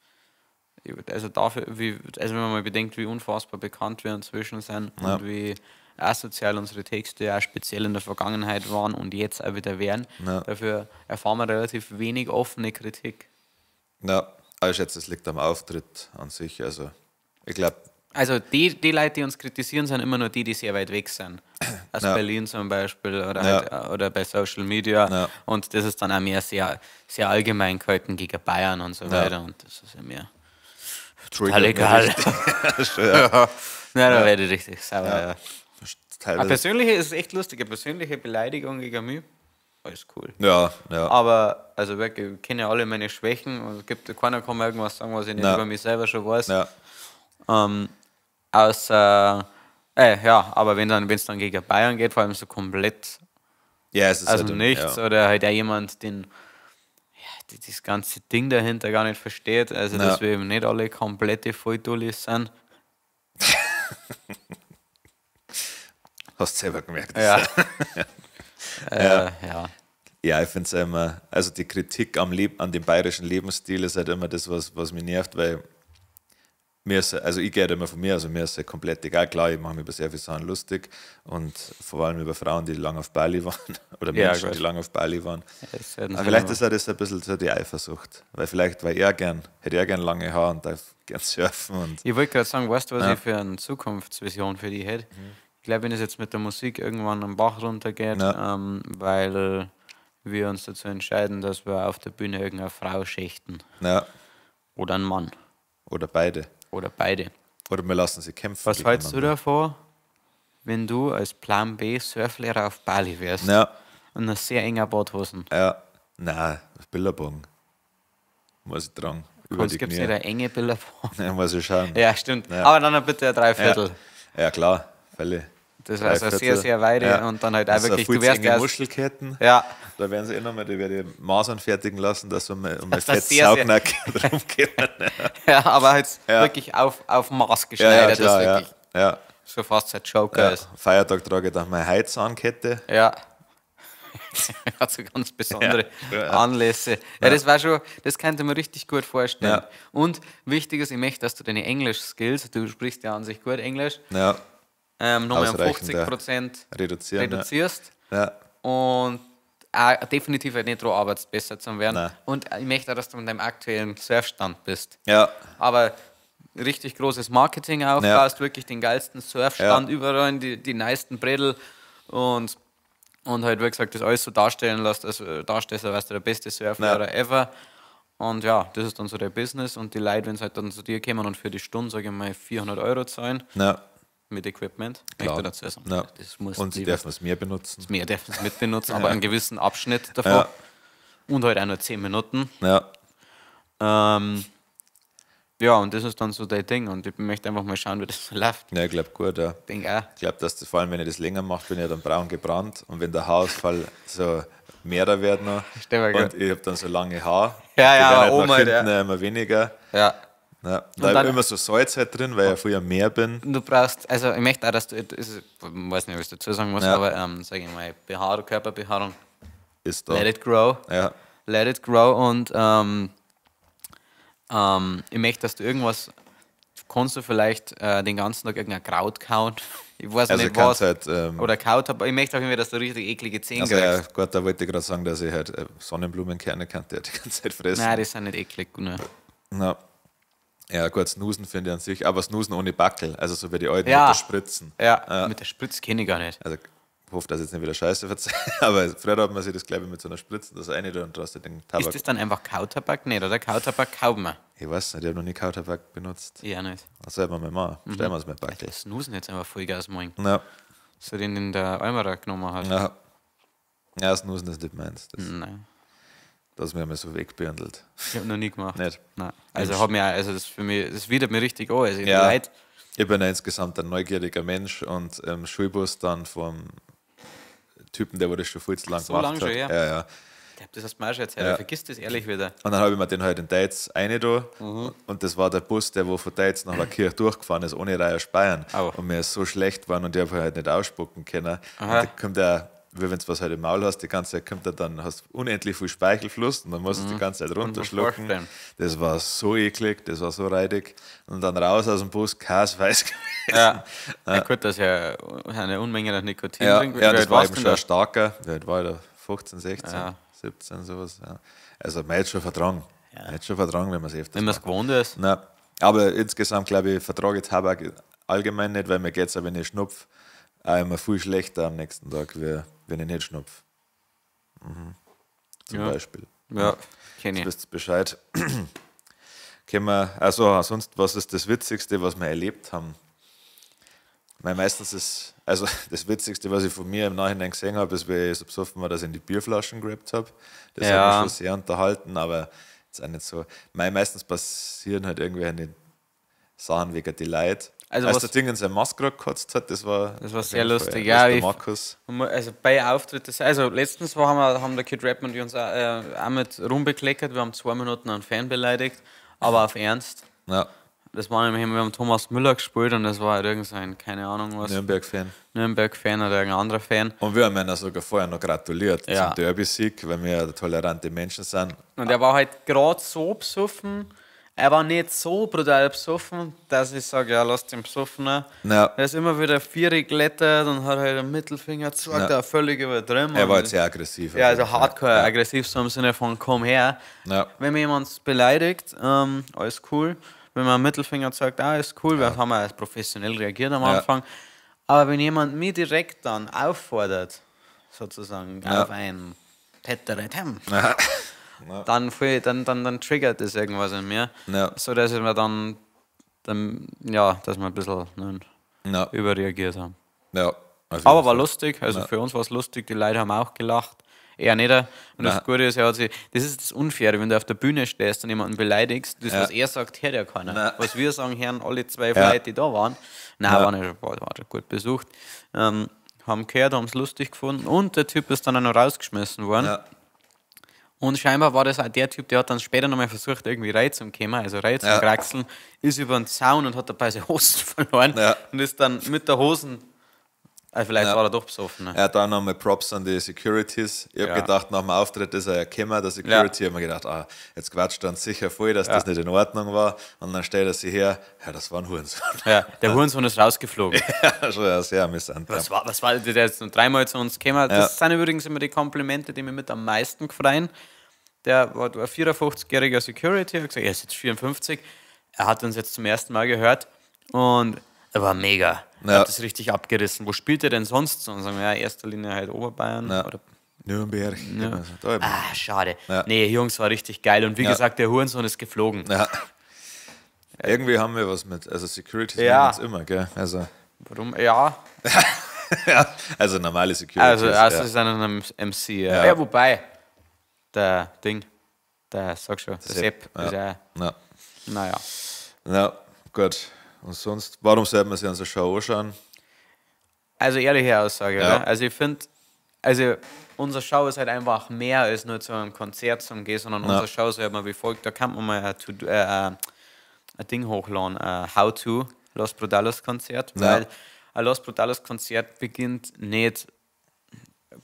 Also, dafür, wie, also wenn man mal bedenkt, wie unfassbar bekannt wir inzwischen sind Ja. und wie asozial unsere Texte ja speziell in der Vergangenheit waren und jetzt auch wieder wären, Ja. dafür erfahren wir relativ wenig offene Kritik. Ja, aber ich schätze, es liegt am Auftritt an sich. Also ich glaube, Also die Leute, die uns kritisieren, sind immer nur die, die sehr weit weg sind. Aus Ja. Berlin zum Beispiel oder, Ja. halt, oder bei Social Media. Ja. Und das ist dann auch mehr sehr, sehr allgemein gehalten gegen Bayern und so weiter. Und das ist ja mir total triggert egal. mich richtig. Schon, ja. Ja, da werde ich richtig sauer. Ja. Eine Teilweise. persönliche, es ist echt lustig, eine persönliche Beleidigung gegen mich, alles cool. Ja, ja. Aber, also wirklich, ich kenne ja alle meine Schwächen und es gibt, keiner kann mir irgendwas sagen, was ich nicht Ja. über mich selber schon weiß. ja. Außer, ja, aber wenn dann, es dann gegen Bayern geht, vor allem so komplett Ja, es ist also halt, nichts Ja. oder halt auch jemand, den ja, die das ganze Ding dahinter gar nicht versteht, also Ja. dass wir eben nicht alle komplette Volldullis sind. Hast du selber gemerkt. Ja. Ja. Ja, ich finde es immer, also die Kritik am Leb an dem bayerischen Lebensstil ist halt immer das, was mich nervt, weil mir ist, also ich gehe halt immer von mir, also mir ist ja komplett egal. Klar, ich mache mich über sehr viele Sachen lustig und vor allem über Frauen, die lange auf Bali waren oder Ja, Menschen, gut. die lange auf Bali waren. Das werden Aber sie vielleicht immer. ist auch das ein bisschen so die Eifersucht, weil vielleicht, weil er gern, hätte er gern lange Haare und darf gern surfen und Ich wollte gerade sagen, weißt du, was Ja. Mhm. ich für eine Zukunftsvision für die hätte? Ich glaube, wenn es jetzt mit der Musik irgendwann am Bach runtergeht, Ja. weil wir uns dazu entscheiden, dass wir auf der Bühne irgendeine Frau schächten. ja, Oder einen Mann. oder beide. Oder beide. Oder wir lassen sie kämpfen. Was hältst du gegeneinander. davon, wenn du als Plan B Surflehrer auf Bali wärst? Ja, Und eine sehr enger Badhosen. ja. Nein, Billabong. Muss ich tragen. Über die Gibt es Knie. nicht eine enge Billabong? Ja, muss ich schauen. Ja, stimmt. Ja. Aber dann bitte ein Dreiviertel. Ja, klar, Fälle. Das war also sehr, sehr weide Ja. und dann halt auch Also wirklich, viel du zu wirst enge erst. Muschelketten. Ja, Da werden sie eh nochmal, die werde ich Masern fertigen lassen, dass um um Das fett ist sehr, sehr- Saugnack rumgehen. ja, aber halt Ja. wirklich auf Maß Ja, geschneidert, ja, klar, dass ja. wirklich Ja, so fast ein Joker ja. ist. Feiertag trage ich dann meine Heizahnkette. Ja. Hat so ganz besondere Ja, ja. Anlässe. Ja, das war schon, das könnte man richtig gut vorstellen. Ja. Und wichtig ist, ich möchte, dass du deine Englisch-Skills, du sprichst ja an sich gut Englisch, Ja, nochmal um Ausreichend, 50% reduzieren. reduzierst Ja. und auch definitiv halt nicht dran arbeitest, besser zu werden. Nein. Und ich möchte auch, dass du in deinem aktuellen Surfstand bist. Ja, Aber richtig großes Marketing aufbaust, wirklich den geilsten Surfstand überall, die nicesten Bredel und halt, wie gesagt, das alles so darstellen lässt, also darstellst, als wärst du der beste Surflehrer ever. Und ja, das ist dann so der Business und die Leute, wenn sie halt dann zu dir kommen und für die Stunde, sage ich mal, 400 Euro zahlen ja, mit Equipment, klar. möchte ich dazu sagen. Ja. Das muss Und sie lieber- dürfen es mir benutzen. mehr dürfen es mitbenutzen, aber einen gewissen Abschnitt davon. Ja. Und halt auch nur 10 Minuten. Ja, Ja, und das ist dann so dein Ding. Und ich möchte einfach mal schauen, wie das so läuft. ja, ich glaube gut, ja. Ich denke auch. Ich glaube, dass das, vor allem, wenn ich das länger mache, bin ich ja dann braun gebrannt. Und wenn der Haarausfall so mehrer wird noch. Stell mir und ich habe dann so lange Haar. Ja, die ja, werden halt oben nach halt, hinten immer weniger. Ja. Ja. Da dann- ist immer so Salz halt drin, weil ich ja früher mehr bin. Du brauchst, also ich möchte auch, dass du, das ist, ich weiß nicht, ob ich dazu sagen muss, Ja. aber sag ich mal, Behaarung, Körperbehaarung, Ist da. let it grow. Ja, Let it grow und ich möchte, dass du irgendwas, kannst du vielleicht den ganzen Tag irgendein Kraut kauen. Ich weiß also nicht ich kann's was. halt. Oder kaut, aber ich möchte auch irgendwie, dass du richtig eklige Zähne also kriegst. ja, gut, da wollte ich gerade sagen, dass ich halt Sonnenblumenkerne kann, die halt die ganze Zeit fressen. Nein, die sind nicht eklig. Ne. Na. Ja, gut, Snoosen finde ich an sich, aber Snoosen ohne Backel, also so wie die alten Ja. mit der Spritzen. Ja, mit der Spritze kenne ich gar nicht. Also ich hoffe, dass ich jetzt nicht wieder Scheiße verzeihe, aber früher hat man sich das, glaube ich, mit so einer Spritze, das eine da und da hast du den Tabak. Ist das dann einfach Kautabak? Nicht, oder? Kautabak kaut man. Ich weiß nicht, ich habe noch nie Kautabak benutzt. Ja, nicht. Das sollte man mal machen. Mhm. Stellen wir es mit Backel. Das Snoosen jetzt einfach Vollgas morgen. Ja, So den, den der Almerer genommen hat. ja. Ja, Snoosen ist nicht meins. Das, Nein. das ist mir immer so wegbirndelt. Ich habe noch nie gemacht. Nicht? Nein. Also hat mir, also das für mich, das widert mir richtig an. Also Ja. Leute, Ich bin ja insgesamt ein neugieriger Mensch und Schulbus dann vom Typen, der wo das schon viel zu lang So gemacht lang schon, hat. ja. Ja, ja. ich glaub, das hast du mir auch schon erzählt. Ja. Ich vergiss das ehrlich wieder. Und dann habe ich mir den halt in Deitz eine da. Mhm. Und das war der Bus, der wo von Deitz nach Lackirch durchgefahren ist, ohne Reihe Speiern. Au. Und mir ist so schlecht geworden und ich habe halt nicht ausspucken können. Aha. Und da kommt der, wie wenn du was halt im Maul hast, die ganze Zeit kommt er dann, hast unendlich viel Speichelfluss und dann musst du die ganze Zeit runterschlucken. Mhm. vorstellen. Das war so eklig, das war so reidig. Und dann raus aus dem Bus, kein Weiß gewesen. Ja. Ja, gut, dass ja eine Unmenge an Nikotin Ja, drin. ja, Wie das alt war warst eben denn schon ein da? starker. Wie alt war ich da? 15, 16, Ja. 17, sowas. Ja. Also, man hat schon vertragen. Man hat schon vertragen, wenn man es öfters Wenn man es gewohnt ist. Nein. Aber insgesamt, glaube ich, vertrage ich Tabak allgemein nicht, weil mir geht es auch, wenn ich schnupf, auch immer viel schlechter am nächsten Tag, wie wenn ich nicht schnupf. Mhm. Zum Ja. Beispiel. Ja, kenne ich. Jetzt wisst ihr Bescheid. Können wir, also sonst, was ist das Witzigste, was wir erlebt haben? Weil meistens ist, also das Witzigste, was ich von mir im Nachhinein gesehen habe, ist, wie ich so besoffen war, dass ich in die Bierflaschen gerappt habe. Das Ja. hat mich schon sehr unterhalten, aber jetzt auch nicht so. Mei, meistens passieren halt irgendwelche Sachen wegen die Leute. Also Als was- der Ding in seine Maske gerade gekotzt hat, das war, Das war auf sehr jeden Fall lustig, das ja, ist der ich- Markus. Also bei Auftritten, also letztens war, haben der Kid Rap und wir uns auch mit rumbekleckert, wir haben 2 Minuten einen Fan beleidigt, aber auf Ernst. Ja, Das war nämlich, wir haben Thomas Müller gespielt und das war halt irgend so ein, keine Ahnung was, Nürnberg-Fan. Nürnberg-Fan oder irgendein anderer Fan. Und wir haben ihn sogar vorher noch gratuliert Ja. zum Derby-Sieg, weil wir ja tolerante Menschen sind. Und er war halt gerade so besoffen, er war nicht so brutal besoffen, dass ich sage, ja, lass den besoffen. Ja. Er ist immer wieder vierig geklettert und hat halt einen Mittelfinger gezeigt, Ja. auch völlig übertrieben. Er war Und- halt sehr aggressiv. Ja, auf also jeden Fall. hardcore aggressiv, so im Sinne von komm her. Ja. Wenn mir jemand beleidigt, alles cool. Wenn man einen Mittelfinger zeigt, ah, ist cool, wir haben ja professionell reagiert am Ja. Anfang. Aber wenn jemand mich direkt dann auffordert, sozusagen Ja. auf ein Teteretem, Ja. dann, dann triggert das irgendwas in mir. Ja. So dass ich mir dann, ja, dass wir ein bisschen ne, Ja. überreagiert haben. Ja, auf jeden Aber war Fall. lustig, also für uns war es lustig, die Leute haben auch gelacht. Er nicht. Und das Gute ist, er hat sich, das ist das Unfaire, wenn du auf der Bühne stehst und jemanden beleidigst, das, was er sagt, hört ja keiner. Nein. Was wir sagen, hören alle 2 Leute, die da waren. Nein, war schon gut besucht. Haben gehört, haben es lustig gefunden und der Typ ist dann auch noch rausgeschmissen worden. Ja. Und scheinbar war das auch der Typ, der hat dann später nochmal versucht, irgendwie reinzukommen, also rein zum Kraxeln, ist über den Zaun und hat dabei seine Hosen verloren und ist dann mit der Hosen, vielleicht war er doch besoffen. Ne? Ja, da nochmal Props an die Securities. Ich hab gedacht, nach dem Auftritt ist er ja gekommen, der Security, hab mir gedacht, jetzt quatscht dann sicher voll, dass das nicht in Ordnung war. Und dann stellt er sich her, ja, das war ein Hurensohn. Ja, der Hurensohn ist rausgeflogen. Ja, schon ja, sehr amüsant. Was war der ist noch dreimal zu uns gekommen. Das sind übrigens immer die Komplimente, die mich mit am meisten gefreien. Der war ein 54-jähriger Security, hat gesagt, er ist jetzt 54, er hat uns jetzt zum ersten Mal gehört und er war mega. Er hat das richtig abgerissen. Wo spielt er denn sonst? Und sagen wir, ja, in erster Linie halt Oberbayern. Ja. Oder Nürnberg. Ja. Also, da eben. Ah, schade. Ja. Nee, Jungs, war richtig geil. Und wie gesagt, der Hurensohn ist geflogen. Ja. Irgendwie haben wir was mit, also Securities Ja. machen uns immer, gell? Also, Warum? Ja. ja, also normale Securities. Also, ja. ist ein MC. Ja. Ja. Ja, wobei, der Ding, der, sag schon, der Sepp, Ja. ist ja, Ja. naja. Ja, gut. Und sonst, warum sollte man sich unsere Show anschauen? Also ehrliche Aussage, Ja. oder? Also ich finde, also unsere Show ist halt einfach mehr als nur zu einem Konzert zum Gehen, sondern unsere Show ist halt mal wie folgt, da kann man mal ein Ding hochladen, How to Los Brutalos Konzert, Ja. weil ein Los Brutalos Konzert beginnt nicht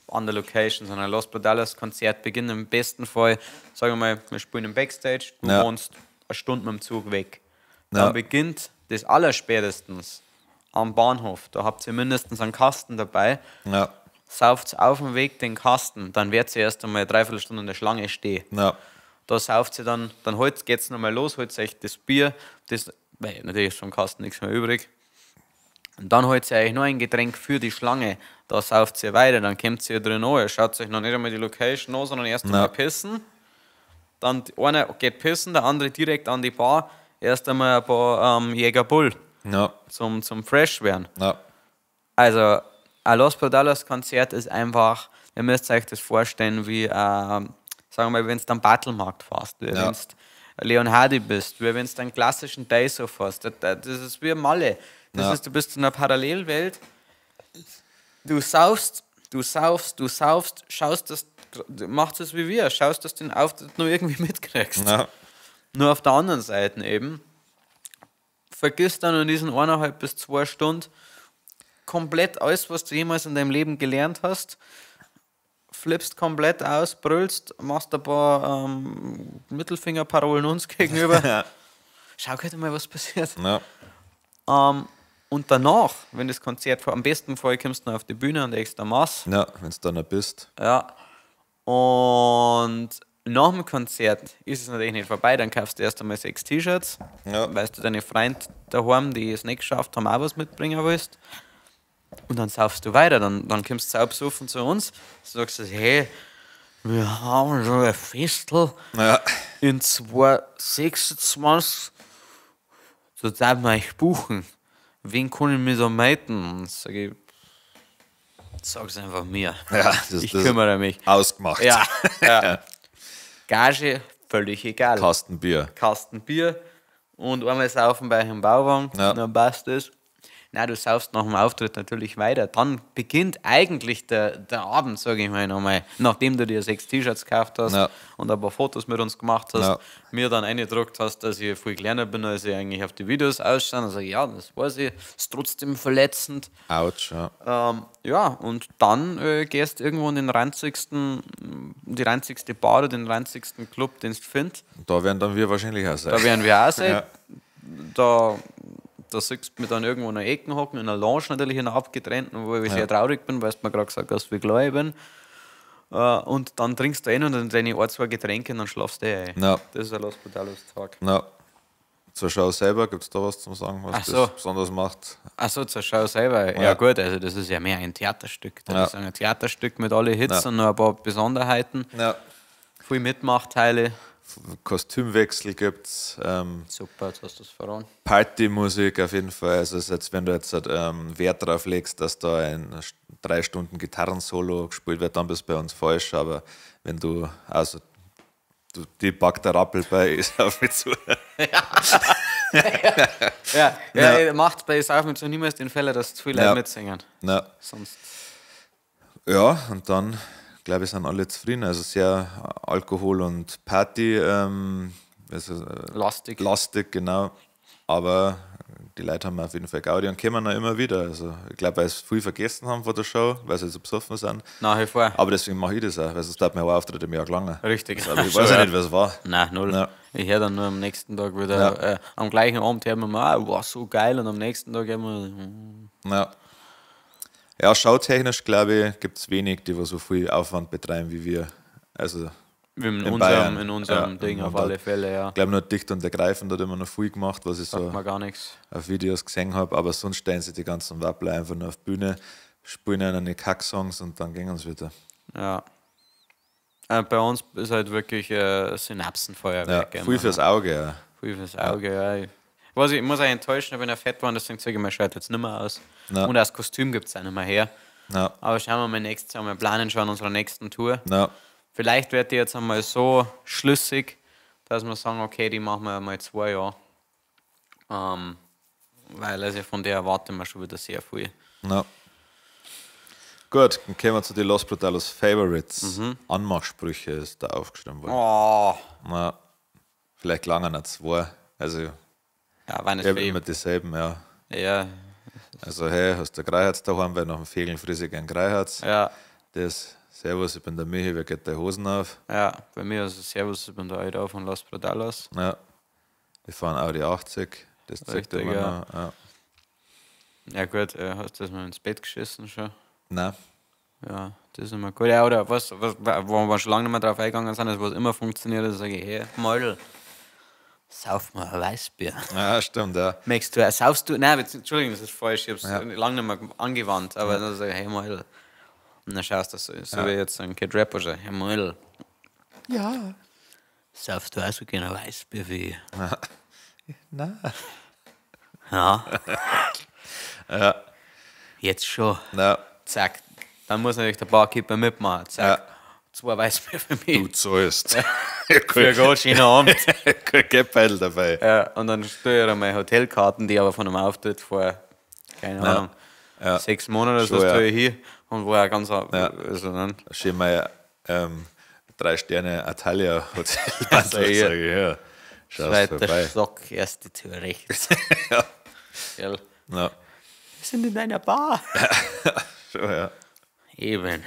an der Location, sondern ein Los Brutalos Konzert beginnt im besten Fall, sagen wir mal, wir spielen im Backstage, du wohnst eine Stunde mit dem Zug weg. Dann beginnt das allerspätestens am Bahnhof. Da habt ihr mindestens einen Kasten dabei. Ja. Sauft auf dem Weg den Kasten, dann werdet ihr erst einmal eine Dreiviertelstunde in der Schlange stehen. Ja. Da sauft ihr dann heute geht's nochmal los, holt euch das Bier, das, weil natürlich ist vom Kasten nichts mehr übrig. Und dann holt ihr euch noch ein Getränk für die Schlange. Da sauft ihr weiter, dann kommt ihr drin an, ihr schaut euch noch nicht einmal die Location an, sondern erst einmal pissen. Dann einer geht pissen, der andere direkt an die Bar. Erst einmal ein paar Jäger Bull zum Fresh werden. Ja. Also, ein Los Brutalos Konzert ist einfach, ihr müsst euch das vorstellen, wie, sagen wir mal, wenn du am Battlemarkt fährst, wie wenn du Leon Hardy bist, wie wenn du einen klassischen Dayso fährst. Das ist wie Malle. Das ist, du bist in einer Parallelwelt. Du saufst, du saufst, du saufst, schaust das, machst es wie wir, schaust, dass du den Auftritt nur irgendwie mitkriegst. Ja. Nur auf der anderen Seite eben, vergiss dann in diesen 1,5 bis 2 Stunden komplett alles, was du jemals in deinem Leben gelernt hast, flippst komplett aus, brüllst, machst ein paar Mittelfingerparolen uns gegenüber. Ja. Schau heute mal, was passiert. Ja. Und danach, wenn das Konzert vor, am besten Fall kommst du noch auf die Bühne und extra Mass. Ja, wenn du dann noch bist. Ja. Und nach dem Konzert ist es natürlich nicht vorbei, dann kaufst du erst einmal 6 T-Shirts, Ja. weil du deine Freunde daheim, die es nicht geschafft haben, auch was mitbringen willst. Und dann saufst du weiter, dann kommst du saubsoffen zu uns, sagst du, hey, wir haben schon ein Festel Ja. in 2026, so darf man euch buchen. Wen kann ich mir da meiten? Und sag ich, sag's einfach mir. Ja, ich kümmere mich. Ausgemacht. Ja, ja. Gage, völlig egal. Kasten Bier. Kasten Bier und einmal saufen bei einem Bauwagen, Ja. dann passt es. Nein, du saufst nach dem Auftritt natürlich weiter. Dann beginnt eigentlich der Abend, sage ich mal nochmal, nachdem du dir 6 T-Shirts gekauft hast Ja. und ein paar Fotos mit uns gemacht hast, Ja. mir dann eingedruckt hast, dass ich viel kleiner bin, als ich eigentlich auf die Videos ausschaue. Dann sage ich, ja, das weiß ich, ist trotzdem verletzend. Autsch, ja. Ja, und dann gehst du irgendwo in den ranzigsten, die ranzigste Bar oder den ranzigsten Club, den du findest. Und da werden dann wir wahrscheinlich auch sein. Da werden wir auch sein. Ja. Da siehst du mich dann irgendwo in einer Ecke hocken, in einer Lounge natürlich, in einer abgetrennten, wo ich sehr traurig bin, weil du mir gerade gesagt hast, wie klein ich bin. Und dann trinkst du ein und dann deine 1, 2 Getränke und dann schlafst du ein. Ja. Das ist ein Los Brutalos Tag. Ja. Zur Show selber, gibt es da was zum Sagen, was Ach so. das besonders macht? Ach so, zur Show selber. Ja. Ja. gut, also das ist ja mehr ein Theaterstück. Das Ja. ist ein Theaterstück mit alle Hits Ja. und noch ein paar Besonderheiten. Ja. Viel Mitmachteile. Kostümwechsel gibt es. Super, jetzt hast du es verraten. Partymusik auf jeden Fall. Also es ist jetzt, wenn du jetzt halt, Wert darauf legst, dass da ein 3 Stunden Gitarrensolo gespielt wird, dann bist du bei uns falsch. Aber wenn du, also du, die packt der Rappel bei ist auf mich zu. Ja, ja, macht bei Sauf mit so niemals den Fehler, dass zu viele Leute mitsingen. Ja. Sonst. Ja, und dann, glaube ich, sind alle zufrieden. Also sehr Alkohol und Party also, lastig. Lastig, genau. Aber die Leute haben auf jeden Fall Gaudi und kommen auch immer wieder. Also ich glaube, weil sie viel vergessen haben vor der Show, weil sie so besoffen sind. Nach wie vor. Aber deswegen mache ich das auch, weil sonst hat mir auch Auftritt im Jahr gelangen. Richtig. Also, aber ich weiß ja nicht, was war. Nein, null. Ja. Ich höre dann nur am nächsten Tag wieder, am gleichen Abend hören wir mal, oh, war so geil, und am nächsten Tag hören wir. Ja. Ja, schautechnisch, glaube ich, gibt es wenig, die so viel Aufwand betreiben wie wir. Also in Bayern. unserem, in unserem Ja, Ding im auf alle Fälle, ja. Ich glaube, nur Dicht und Ergreifend hat immer noch viel gemacht, was ich Sagt so mir gar nichts. auf Videos gesehen habe, aber sonst stellen sie die ganzen Wappler einfach nur auf die Bühne, spielen eine Kack-Songs und dann gehen sie wieder. Ja. Bei uns ist halt wirklich Synapsenfeuerwerk. Ja, viel fürs Auge, ja. Viel fürs Auge, ja. Ich weiß, ich muss auch enttäuschen, wenn er fett war, deswegen zeige ich mein Shirt jetzt nicht mehr aus. Ja. Und das Kostüm gibt es auch nicht mehr her. Ja. Aber schauen wir mal nächstes Jahr, wir planen schon unsere nächsten Tour. Ja. Vielleicht wird die jetzt einmal so schlüssig, dass wir sagen, okay, die machen wir mal 2 Jahre. Weil also von der erwarten wir schon wieder sehr viel. Ja. Gut, dann kommen wir zu den Los Brutalos Favorites. Anmachsprüche ist da aufgeschrieben worden. Oh. Na, vielleicht lange nicht 2. Also, ja, wenn es ich habe für immer dieselben, ja. Ja. Also, hey, hast du Greiherz daheim, weil nach dem Fegeln frisse ich gern Greiherz. Ja. Das, Servus, ich bin der Michi, wer geht die Hosen auf? Ja, bei mir ist es Servus, ich bin der Alter von Los Brutalos. Ja. Wir fahren Audi 80, das zeigt Richtig, immer ja. noch. Ja. Ja gut, hast du das mal ins Bett geschissen schon? Nein. Ja, das ist immer gut. Ja, oder was, wo wir schon lange nicht mehr drauf eingegangen sind, ist, was immer funktioniert, ist, sage ich, hey, Mäudel, sauf mal ein Weißbier. Ja, stimmt, ja. Möchtest du, saufst du, nein, Entschuldigung, das ist falsch, ich hab's lange nicht mehr angewandt, aber dann sage ich, hey, Mäudel. Und dann schaust du so, so wie jetzt ein Kid Rapper, so, hey, Mäudel. Ja. Saufst du auch so gerne Weißbier wie ich? Nein. Ja. Ja. Jetzt schon. Ja. Zack. Dann muss natürlich der Barkeeper mitmachen. Zack. Ja. 2 Weißbier für mich. Du zahlst. Für einen ganz schönen Abend. Kein Geldbeutel dabei. Ja, und dann stelle ich meine Hotelkarten, die aber von einem Auftritt vor, keine Ahnung, 6 Monaten oder so, Schon, ja. tue ich hier und war ja ganz. Also, dann, Schön mal 3 Sterne Atalia Hotel. Also, hier. sag ich, ja. Schaust Zweiter vorbei. Stock, erste Tür rechts. Ja. Gell? Ja. Wir sind in einer Bar. Schon, ja. Eben.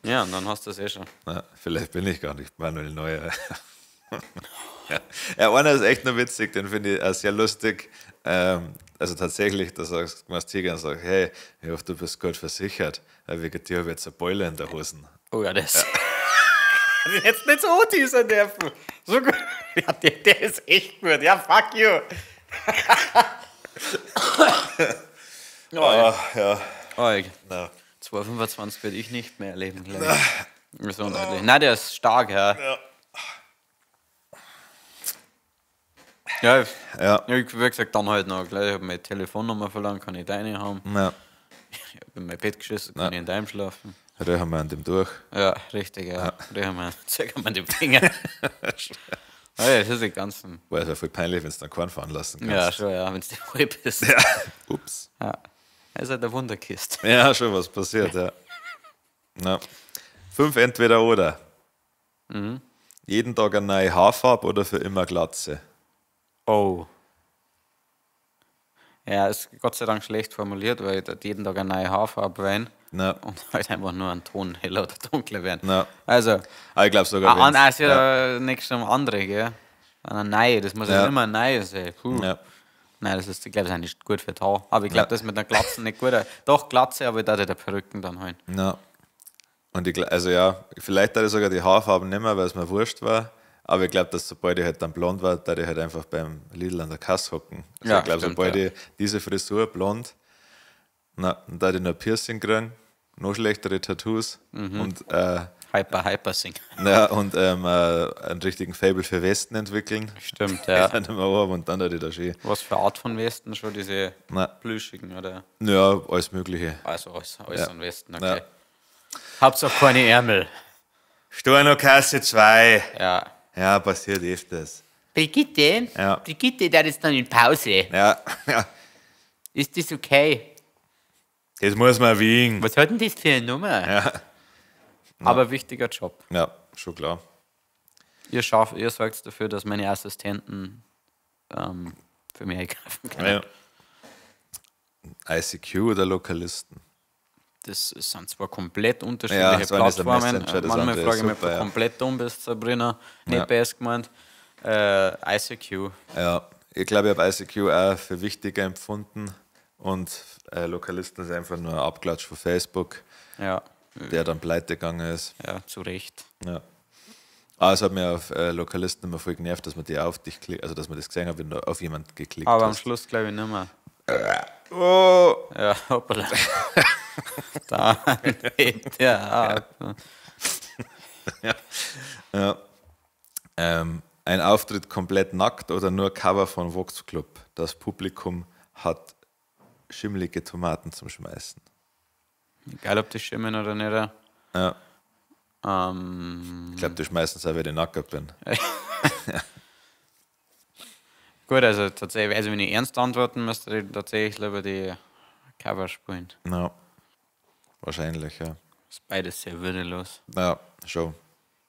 Ja, und dann hast du das eh schon. Na, vielleicht bin ich gar nicht Manuel Neuer. Ja. Ja, einer ist echt noch witzig, den finde ich auch sehr lustig. Also tatsächlich, da sagst du und sagst, hey, ich hoffe, du bist gut versichert, weil wegen dir habe ich jetzt eine Beule in der Hosen. Oh ja, das. Den hättest du nicht so anteasern dürfen. So gut. Ja, der ist echt gut. Ja, fuck you. Oh, Ah, ja. Oh, ich, Na. 2,25 werde ich nicht mehr erleben, glaube ich. So undeutlich. Nein, der ist stark, ja. Ja, Ja. ich, wie gesagt, dann halt noch gleich. Ich habe meine Telefonnummer verlangt, kann ich deine haben. Ja. Ich habe in mein Bett geschissen, kann ich in deinem schlafen. Rühren wir an dem durch. Ja, richtig, ja. Rühren wir, zeig mal den Finger. Oh ja, das ist die ganzen. War ja voll peinlich, wenn du dann keinen fahren lassen kannst. Ja, schon, ja, wenn du voll bist. Ja. Ups. Ja. Das ist halt eine Wunderkiste. Ja, schon was passiert, ja. Ja. 5 entweder oder. Mhm. Jeden Tag eine neue Haarfarbe oder für immer Glatze? Oh. Ja, ist Gott sei Dank schlecht formuliert, weil ich da jeden Tag eine neue Haarfarbe rein Ja. und halt einfach nur einen Ton heller oder dunkler werden. Ja. Also, Ah, ich glaube sogar. ah, wenn's- ah, ist ja, nächstes Mal andere, gell? Eine neue, das muss ja immer eine neue sein. Puh. Ja. Nein, das ist, ich glaube, das ist nicht gut für die Haare. Aber ich glaube, Ja. das mit einer Glatze nicht gut. Doch, Glatze, aber ich darf der Perücken dann holen. Ja. Und ich, also ja, vielleicht da ich sogar die Haarfarben nicht mehr, weil es mir wurscht war. Aber ich glaube, dass sobald ich halt dann blond war, da ich halt einfach beim Lidl an der Kasse hocken. Also Ja, ich glaube, stimmt, sobald ja. ich diese Frisur blond, na, und da ich noch Piercing kriegen, noch schlechtere Tattoos und Hyper, Hyper singen. Ja, und einen richtigen Faible für Westen entwickeln. Stimmt, ja. Dann immer oben und dann da die da schön. Was für Art von Westen? Schon diese Na. plüschigen, oder? Ja, alles Mögliche. Also alles Ja. an Westen, okay. Ja. Hauptsache keine Ärmel. Stornokasse 2. Ja. Ja, passiert öfters. Brigitte, Ja. Brigitte, der ist dann in Pause. Ja, ja. Ist das okay? Das muss man wiegen. Was hat denn das für eine Nummer? Ja. Aber wichtiger Job. Ja, schon klar. Ihr, schafft, ihr sorgt dafür, dass meine Assistenten für mich einkaufen können. Ja. ICQ oder Lokalisten? Das sind zwar komplett unterschiedliche Ja, das eine ist ein Plattformen. Messenger, das Manchmal andere frage ist ich mich, ob super, du ja. komplett dumm bist, Sabrina. Nicht Ja. best gemeint. ICQ. Ja, ich glaube, ich habe ICQ auch für wichtiger empfunden und Lokalisten ist einfach nur ein Abklatsch von Facebook, Ja, der dann pleite gegangen ist. ja, zu Recht. Ja. Aber es hat mir auf Lokalisten immer voll genervt, dass man die auf dich klickt, also dass man das gesehen hat, wenn du auf jemanden geklickt Aber am hast. Schluss glaube ich nicht mehr. Oh! Ja, hoppala. Da geht der ab. Ja. Ein Auftritt komplett nackt oder nur Cover von Vox Club. Das Publikum hat schimmlige Tomaten zum Schmeißen. Egal, ob die schimmen oder nicht. Ja. Ich glaube, die schmeißen es auch, weil ich nackt bin. Gut, also tatsächlich, also wenn ich ernst antworten müsste, ich tatsächlich lieber die Cover spielen. Ja. Wahrscheinlich, ja. Ist beides sehr würdelos. Ja, schon.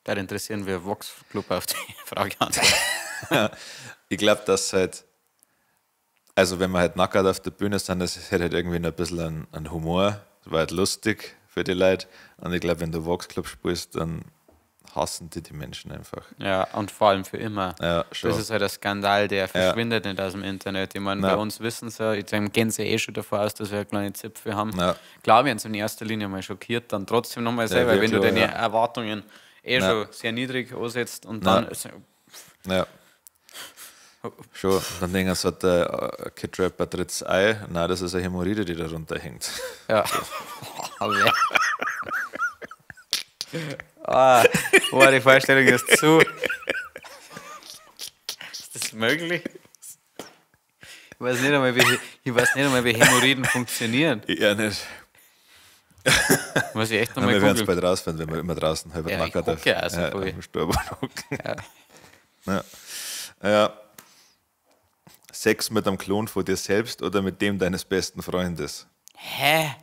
Da interessieren wir Vox Club auf die Frage antworten. Ich glaube, dass halt, also wenn man halt nackert auf der Bühne sind, das hat halt irgendwie noch ein bisschen einen Humor. Das war halt lustig für die Leute. Und ich glaube, wenn du Vox Club spielst, dann hassen die Menschen einfach. Ja, und vor allem für immer. Ja, schon. Das ist halt ein Skandal, der verschwindet nicht aus dem Internet. Ich meine, bei Ja. uns wissen sie, ich denke, gehen sie eh schon davon aus, dass wir eine kleine Zipfel haben. Ja. Klar, wir sind in erster Linie mal schockiert, dann trotzdem nochmal selber, ja, wenn du klar, deine ja. Erwartungen eh Ja. schon sehr niedrig ansetzt und dann. Ja. Schon. Dann denken sie, hat der Kid Rapper drittes Ei. Nein, das ist eine Hämorrhoide, die da runterhängt. Ja. Aber- ah, boah, die Vorstellung ist zu. Ist das möglich? Ich weiß nicht einmal, wie, ich weiß nicht einmal, wie Hämorrhoiden funktionieren. Ja, nicht. Muss ich echt Na, nochmal wir werden es googeln. bald rausfinden, wenn wir immer draußen halb Ja, ich nackert hocke ja also ja, voll. auf dem Stuhlboden hocken. Ja. Ja. Sex mit einem Klon von dir selbst oder mit dem deines besten Freundes? Hä?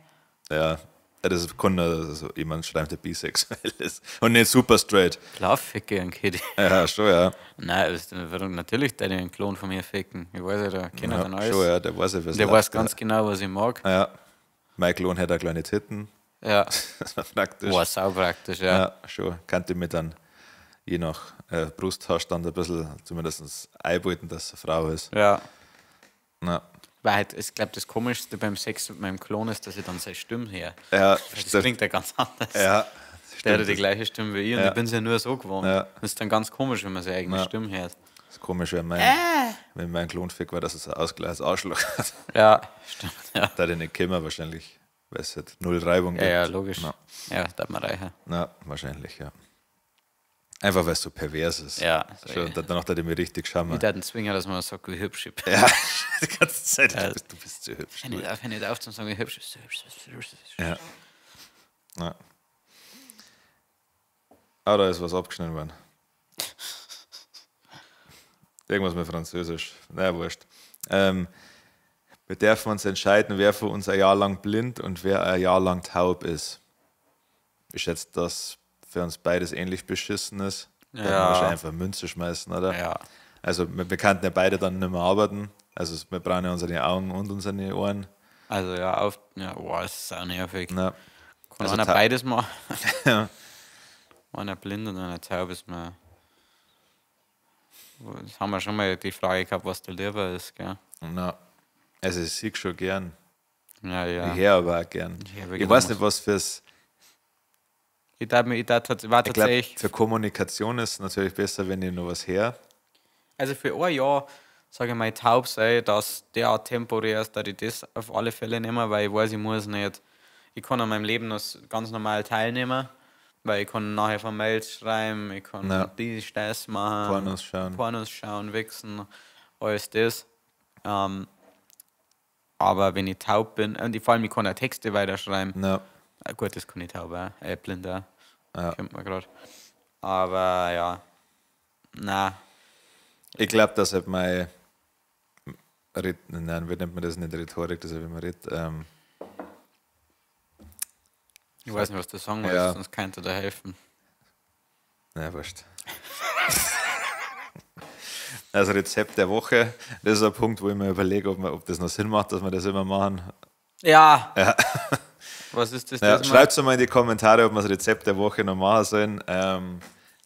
Ja. Ja, das kann nur, also jemand schreibt, der bisexuell ist. Und nicht super straight. Klar ficke ich einen Kitty. Ja, schon, ja. Nein, das, warum? Natürlich darf ich einen Klon von mir ficken. Ich weiß ja, der kennt Ja, dann alles. schon, ja, der weiß ja, was Der läuft, weiß ganz genau, was ich mag. Ja. Ja. Mein Klon hat auch kleine Titten. Ja. Das war praktisch. Boah, saupraktisch, ja. Ja, schon. Kannte mir dann je nach Brusthaarstand ein bisschen zumindest einbeuten, dass es eine Frau ist. Ja. Ja, Weil halt, ich glaube, das Komischste beim Sex mit meinem Klon ist, dass ich dann seine Stimme höre. ja Das klingt ja ganz anders. Ja, Der hat ja die stimmt. gleiche Stimme wie ich und Ja. ich bin es ja nur so gewohnt. Ja. Das ist dann ganz komisch, wenn man seine eigene Ja. Stimme hört. Das ist komisch, wenn mein Klon fick war, dass es ein ausgleiches Arschloch hat. Ja, stimmt. Ja, Da hat er nicht gekommen wahrscheinlich, weil es halt null Reibung ja, gibt. ja logisch. Ja. Ja, das darf man reichen. Ja, wahrscheinlich, ja. Einfach weil es so pervers ist. Ja, Schon, und danach hat er mir richtig schauen. Ich darf den Zwinger, dass man sagt, wie hübsch ich bin. Ja, die ganze Zeit, du bist zu hübsch. Hör nicht auf, hör nicht auf zu sagen, wie hübsch bist du, hübsch bist du, hübsch bist du. Ja. Ja. Ah, da ist was abgeschnitten worden. Irgendwas mit Französisch. Naja, wurscht. Wir dürfen uns entscheiden, wer von uns ein Jahr lang blind und wer ein Jahr lang taub ist. Ich schätze, dass für uns beides ähnlich beschissen ist. Da Ja. ja. wahrscheinlich einfach Münze schmeißen, oder? Ja. Also wir könnten ja beide dann nicht mehr arbeiten. Also wir brauchen ja unsere Augen und unsere Ohren. Also ja, auf, ja, boah, das ist auch nervig. Ja. Kann Also einer beides machen? Ja. Einer blind und einer taub ist mir. Das haben wir schon mal die Frage gehabt, was dir lieber ist, gell? Na, also ich sehe schon gern. Ja, ja. Ich höre aber auch gern. Ich hör Ich, wirklich weiß noch nicht, was fürs. Ich tat mir, ich tat, war Ich glaube, tatsächlich. für Kommunikation ist es natürlich besser, wenn ich noch was her. Also für ein Jahr, sage ich mal, taub sei, dass der temporär ist, dass ich das auf alle Fälle nehme, weil ich weiß, ich muss nicht. Ich kann an meinem Leben noch ganz normal teilnehmen, Weil ich kann nachher von Mails schreiben, ich kann die Scheiß machen. Pornos schauen. Pornos schauen, wichsen, alles das. Aber wenn ich taub bin, und ich, vor allem ich kann auch Texte weiterschreiben. Ja. Gut, das kann ich taub auch, blind auch. Ja. Kommt mir gerade. Aber ja, na. Ich glaube, dass halt meine nein, wie nennt man das nicht Rhetorik, das ist ja, wie man redet. Ich weiß nicht, was du sagen willst, Ja. sonst könnte da helfen. Nein, wurscht. Also Rezept der Woche, das ist ein Punkt, wo ich mir überlege, ob das noch Sinn macht, dass wir das immer machen. Ja! Was ist das? Ja, das mal? schreibt mal in die Kommentare, ob wir das Rezept der Woche noch machen sollen.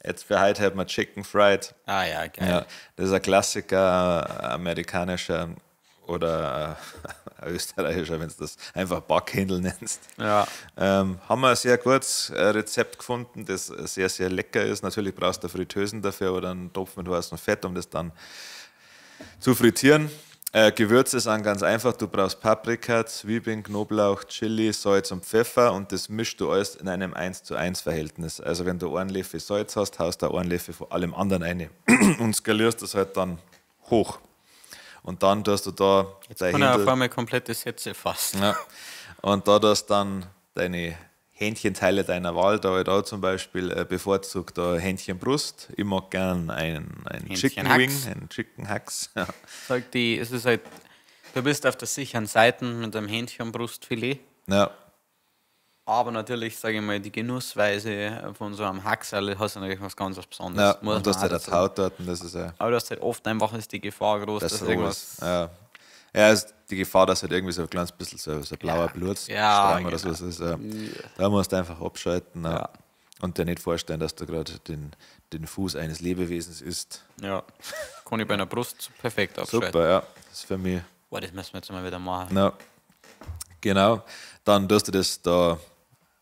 Jetzt für heute hat man Chicken Fried. Ah ja, geil. Ja, das ist ein Klassiker, amerikanischer oder österreichischer, wenn du das einfach Backhändel nennst. Ja. Haben wir ein sehr gutes Rezept gefunden, das sehr, sehr lecker ist. Natürlich brauchst du Fritteusen dafür oder einen Topf mit heißem Fett, um das dann zu frittieren. Gewürze sind ganz einfach. Du brauchst Paprika, Zwiebeln, Knoblauch, Chili, Salz und Pfeffer und das mischst du alles in einem 1:1 Verhältnis. Also wenn du einen Löffel Salz hast, haust du einen Löffel von allem anderen rein und skalierst das halt dann hoch. Und dann tust du da dein Kann ich auf Händel, einmal komplette Sätze fassen. ja. Und da tust dann deine Hähnchenteile deiner Wahl, da halt auch zum Beispiel bevorzugt da Hähnchenbrust. Ich mag gern ein Chicken Wing, Hähnchenhacks. ein Chicken Hacks. Ja. Sag die, es ist halt, du bist auf der sicheren Seite mit einem Hähnchenbrustfilet. Ja. Aber natürlich, sage ich mal, die Genussweise von so einem Hackserl hast du natürlich was ganz was Besonderes. Ja, Muss und du man hast auch halt dazu eine Haut dort und das ist ja Aber du hast halt oft einfach ist die Gefahr groß, das dass roh irgendwas. ist. Ja. Ja, ist die Gefahr, dass halt irgendwie so ein kleines bisschen so ein blauer Blutstrang Ja, oder genau. so ist. Ja. Da musst du einfach abschalten, ja. Ja. Und dir nicht vorstellen, dass du gerade den Fuß eines Lebewesens isst. Ja. Kann ich bei einer Brust perfekt abschalten. Super, ja. Das ist für mich. Boah, das müssen wir jetzt mal wieder machen. Ja. Genau. Dann tust du das da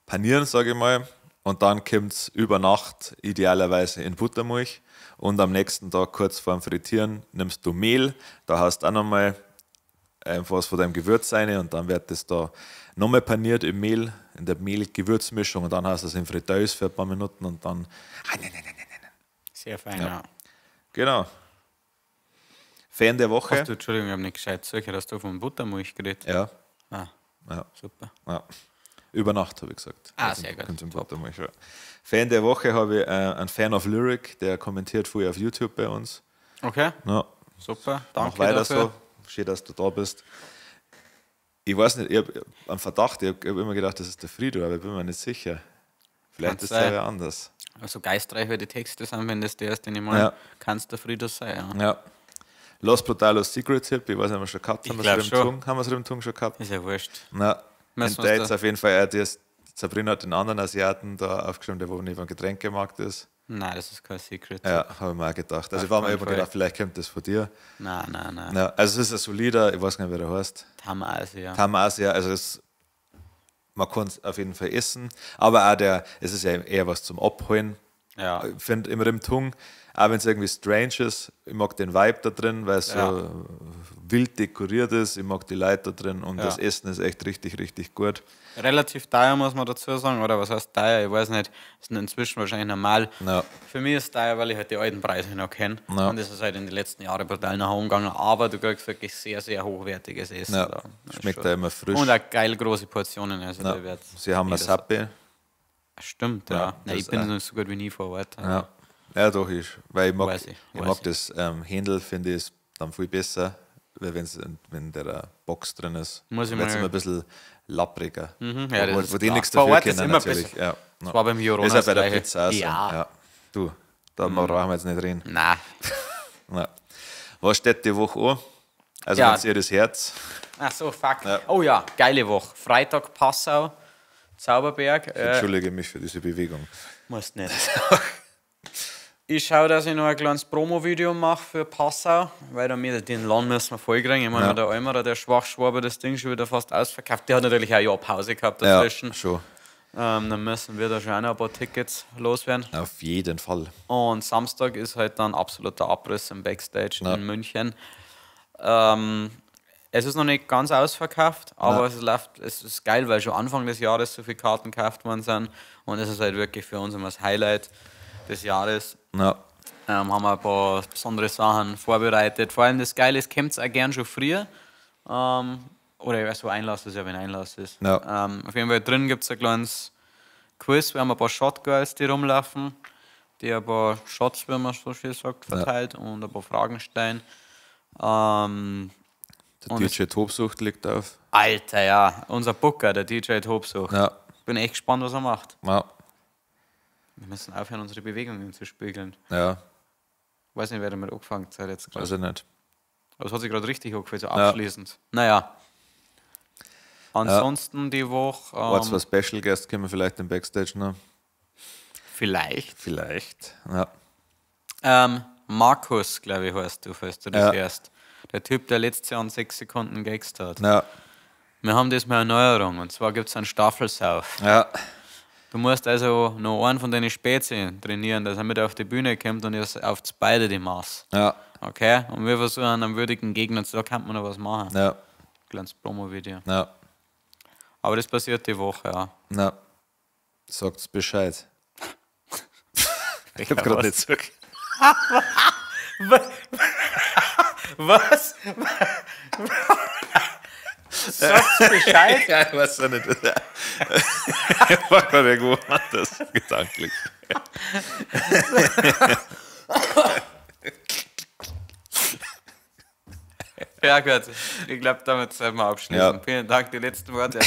panieren, sage ich mal. Und dann kommt es über Nacht idealerweise in Buttermilch. Und am nächsten Tag, kurz vorm Frittieren, nimmst du Mehl. Da hast du auch nochmal einfach was von deinem Gewürz rein und dann wird das da nochmal paniert im Mehl, in der Mehl-Gewürzmischung. Und dann hast du es in Fritteuse für ein paar Minuten und dann. Ah, nein, nein, nein, nein, nein. Sehr fein, ja. Genau. Fan der Woche. Hast du, Entschuldigung, ich habe nicht gescheit zugehört, hast du von Buttermilch geredet? Ja. Ah, Ja. super. Ja. Über Nacht, habe ich gesagt. Ah, sehr gut. Kommt im Buttermilch, ja. Fan der Woche habe ich einen Fan of Lyric, der kommentiert früher auf YouTube bei uns. Okay, Ja, super. Danke mach weiter dafür. so. Schön, dass du da bist. Ich weiß nicht, ich habe einen Verdacht, ich habe hab immer gedacht, das ist der Frido, aber ich bin mir nicht sicher. Vielleicht Kann ist sein. der ja anders. Also geistreich, wie die Texte sind, wenn das der ist, den ich meine, Ja. kannst der Frido sein. Ja. Ja. Los Brutalos Secret Tip, ich weiß nicht, ob wir schon gehabt haben. Ich Wir es glaub im Tung? Haben wir es im Tung schon gehabt? Ist ja wurscht. Na, Müssen und wir's der jetzt da- auf jeden Fall, die ist, Sabrina hat den anderen Asiaten da aufgeschrieben, der wo neben dem Getränkemarkt ist. Nein, das ist kein Secret. Ja, habe ich mir auch gedacht. Also Auf ich war mir keinen immer Fall. gedacht, vielleicht kommt das von dir. Nein, nein, nein. Ja, also es ist ein solider, ich weiß gar nicht, wie der heißt. Tam Asia. Tam Asia, also es, man kann es auf jeden Fall essen, aber auch der, es ist ja eher was zum Abholen. Ja. Ich finde im Rimtung, auch wenn es irgendwie strange ist, ich mag den Vibe da drin, weil es Ja. so wild dekoriert ist, ich mag die Leute da drin und Ja. das Essen ist echt richtig, richtig gut. Relativ teuer, muss man dazu sagen, oder was heißt teuer? Ich weiß nicht. Ist inzwischen wahrscheinlich normal. Ja. Für mich ist teuer, weil ich halt die alten Preise noch kenne. Ja. Und das ist halt in den letzten Jahren brutal nach oben gegangen. Aber du kriegst wirklich sehr, sehr hochwertiges Essen. Ja. Da. Das ist Schmeckt schon- da immer frisch. Und auch geil große Portionen. Also Ja. da wird Sie haben eine jeder- Sappe. Stimmt, ja. Ja, Nein, das ich bin auch. noch so gut wie nie vor Ort. Ja. Ja, doch, ich, weil ich mag, Weiß ich, ich weiß mag ich. das Händel, finde ich, ist dann viel besser, weil wenn der Box drin ist, Muss ich wird's mal- immer ein bisschen lappriger. Ja, das wo, ist wo die klar. nichts Vor dafür Ort ist können, immer natürlich. besser. Ja. Das war beim Jurona Ist ja das bei der Gleiche. Pizza auch so. Ja. Ja. Du, da brauchen wir jetzt nicht reden. Nein. Ja. Was steht die Woche an? Also, Ja. wenn ihr das Herz. Ach so, fuck. Ja. Oh ja, geile Woche. Freitag Passau, Zauberberg. Entschuldige mich für diese Bewegung. Musst nicht. Ich schaue, dass ich noch ein kleines Promo-Video mache für Passau, weil da wir den Land müssen wir vollkriegen. Ich meine, Ja. der Almerer, der Schwachschwabe, das Ding schon wieder fast ausverkauft. Der hat natürlich auch ein Jahr Pause gehabt Ja, dazwischen. schon. Dann müssen wir da schon auch noch ein paar Tickets loswerden. Auf jeden Fall. Und Samstag ist halt dann absoluter Abriss im Backstage Ja. in München. Es ist noch nicht ganz ausverkauft, aber es läuft, es ist geil, weil schon Anfang des Jahres so viele Karten gekauft worden sind. Und es ist halt wirklich für uns immer das Highlight des Jahres. Ja. Haben wir ein paar besondere Sachen vorbereitet. Vor allem das Geile ist, kommt auch gern schon früher. Oder ich weiß, wo Einlass ist, ja, wenn Einlass ist. Ja. Auf jeden Fall drin gibt es ein kleines Quiz. Wir haben ein paar Shotgirls, die rumlaufen, die ein paar Shots, wie man so schön sagt, verteilt und ein paar Fragen stellen. Der DJ Tobsucht liegt auf. Alter, ja, unser Booker, der DJ Tobsucht. Ja. Bin echt gespannt, was er macht. Ja. Wir müssen aufhören, unsere Bewegungen zu spiegeln. Ja. Weiß nicht, wer damit angefangen hat jetzt gerade. Weiß ich nicht. Aber es hat sich gerade richtig angefühlt, so abschließend. Naja. Ansonsten die Woche. Zwei Special Guests kommen vielleicht im Backstage noch. Vielleicht. Vielleicht, ja. Markus, glaube ich, heißt du, falls du das hörst. Der Typ, der letztes Jahr in 6 Sekunden gegext hat. Ja. Wir haben diesmal eine Neuerung, und zwar gibt es einen Staffelsauf. Ja. Du musst also noch einen von deinen Spezien trainieren, dass er mit auf die Bühne kommt und ihr auf beide die Maß. Ja. Okay? Und wir versuchen einen würdigen Gegner, da kann man noch was machen. Ja. Kleines Promo-Video. Ja. Aber das passiert die Woche, ja. Na, sagt's Bescheid. Ich hab gerade nicht gesagt. Was? Sagt's Bescheid? Ja, ich weiß ja nicht. Ich war gerade irgendwo anders, gedanklich. Ja gut, ich glaube, damit sollten wir abschließen. Ja. Vielen Dank, die letzten Worte.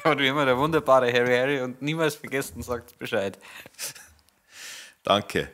Und wie immer der wunderbare Harry Harry und niemals vergessen, sagt Bescheid. Danke.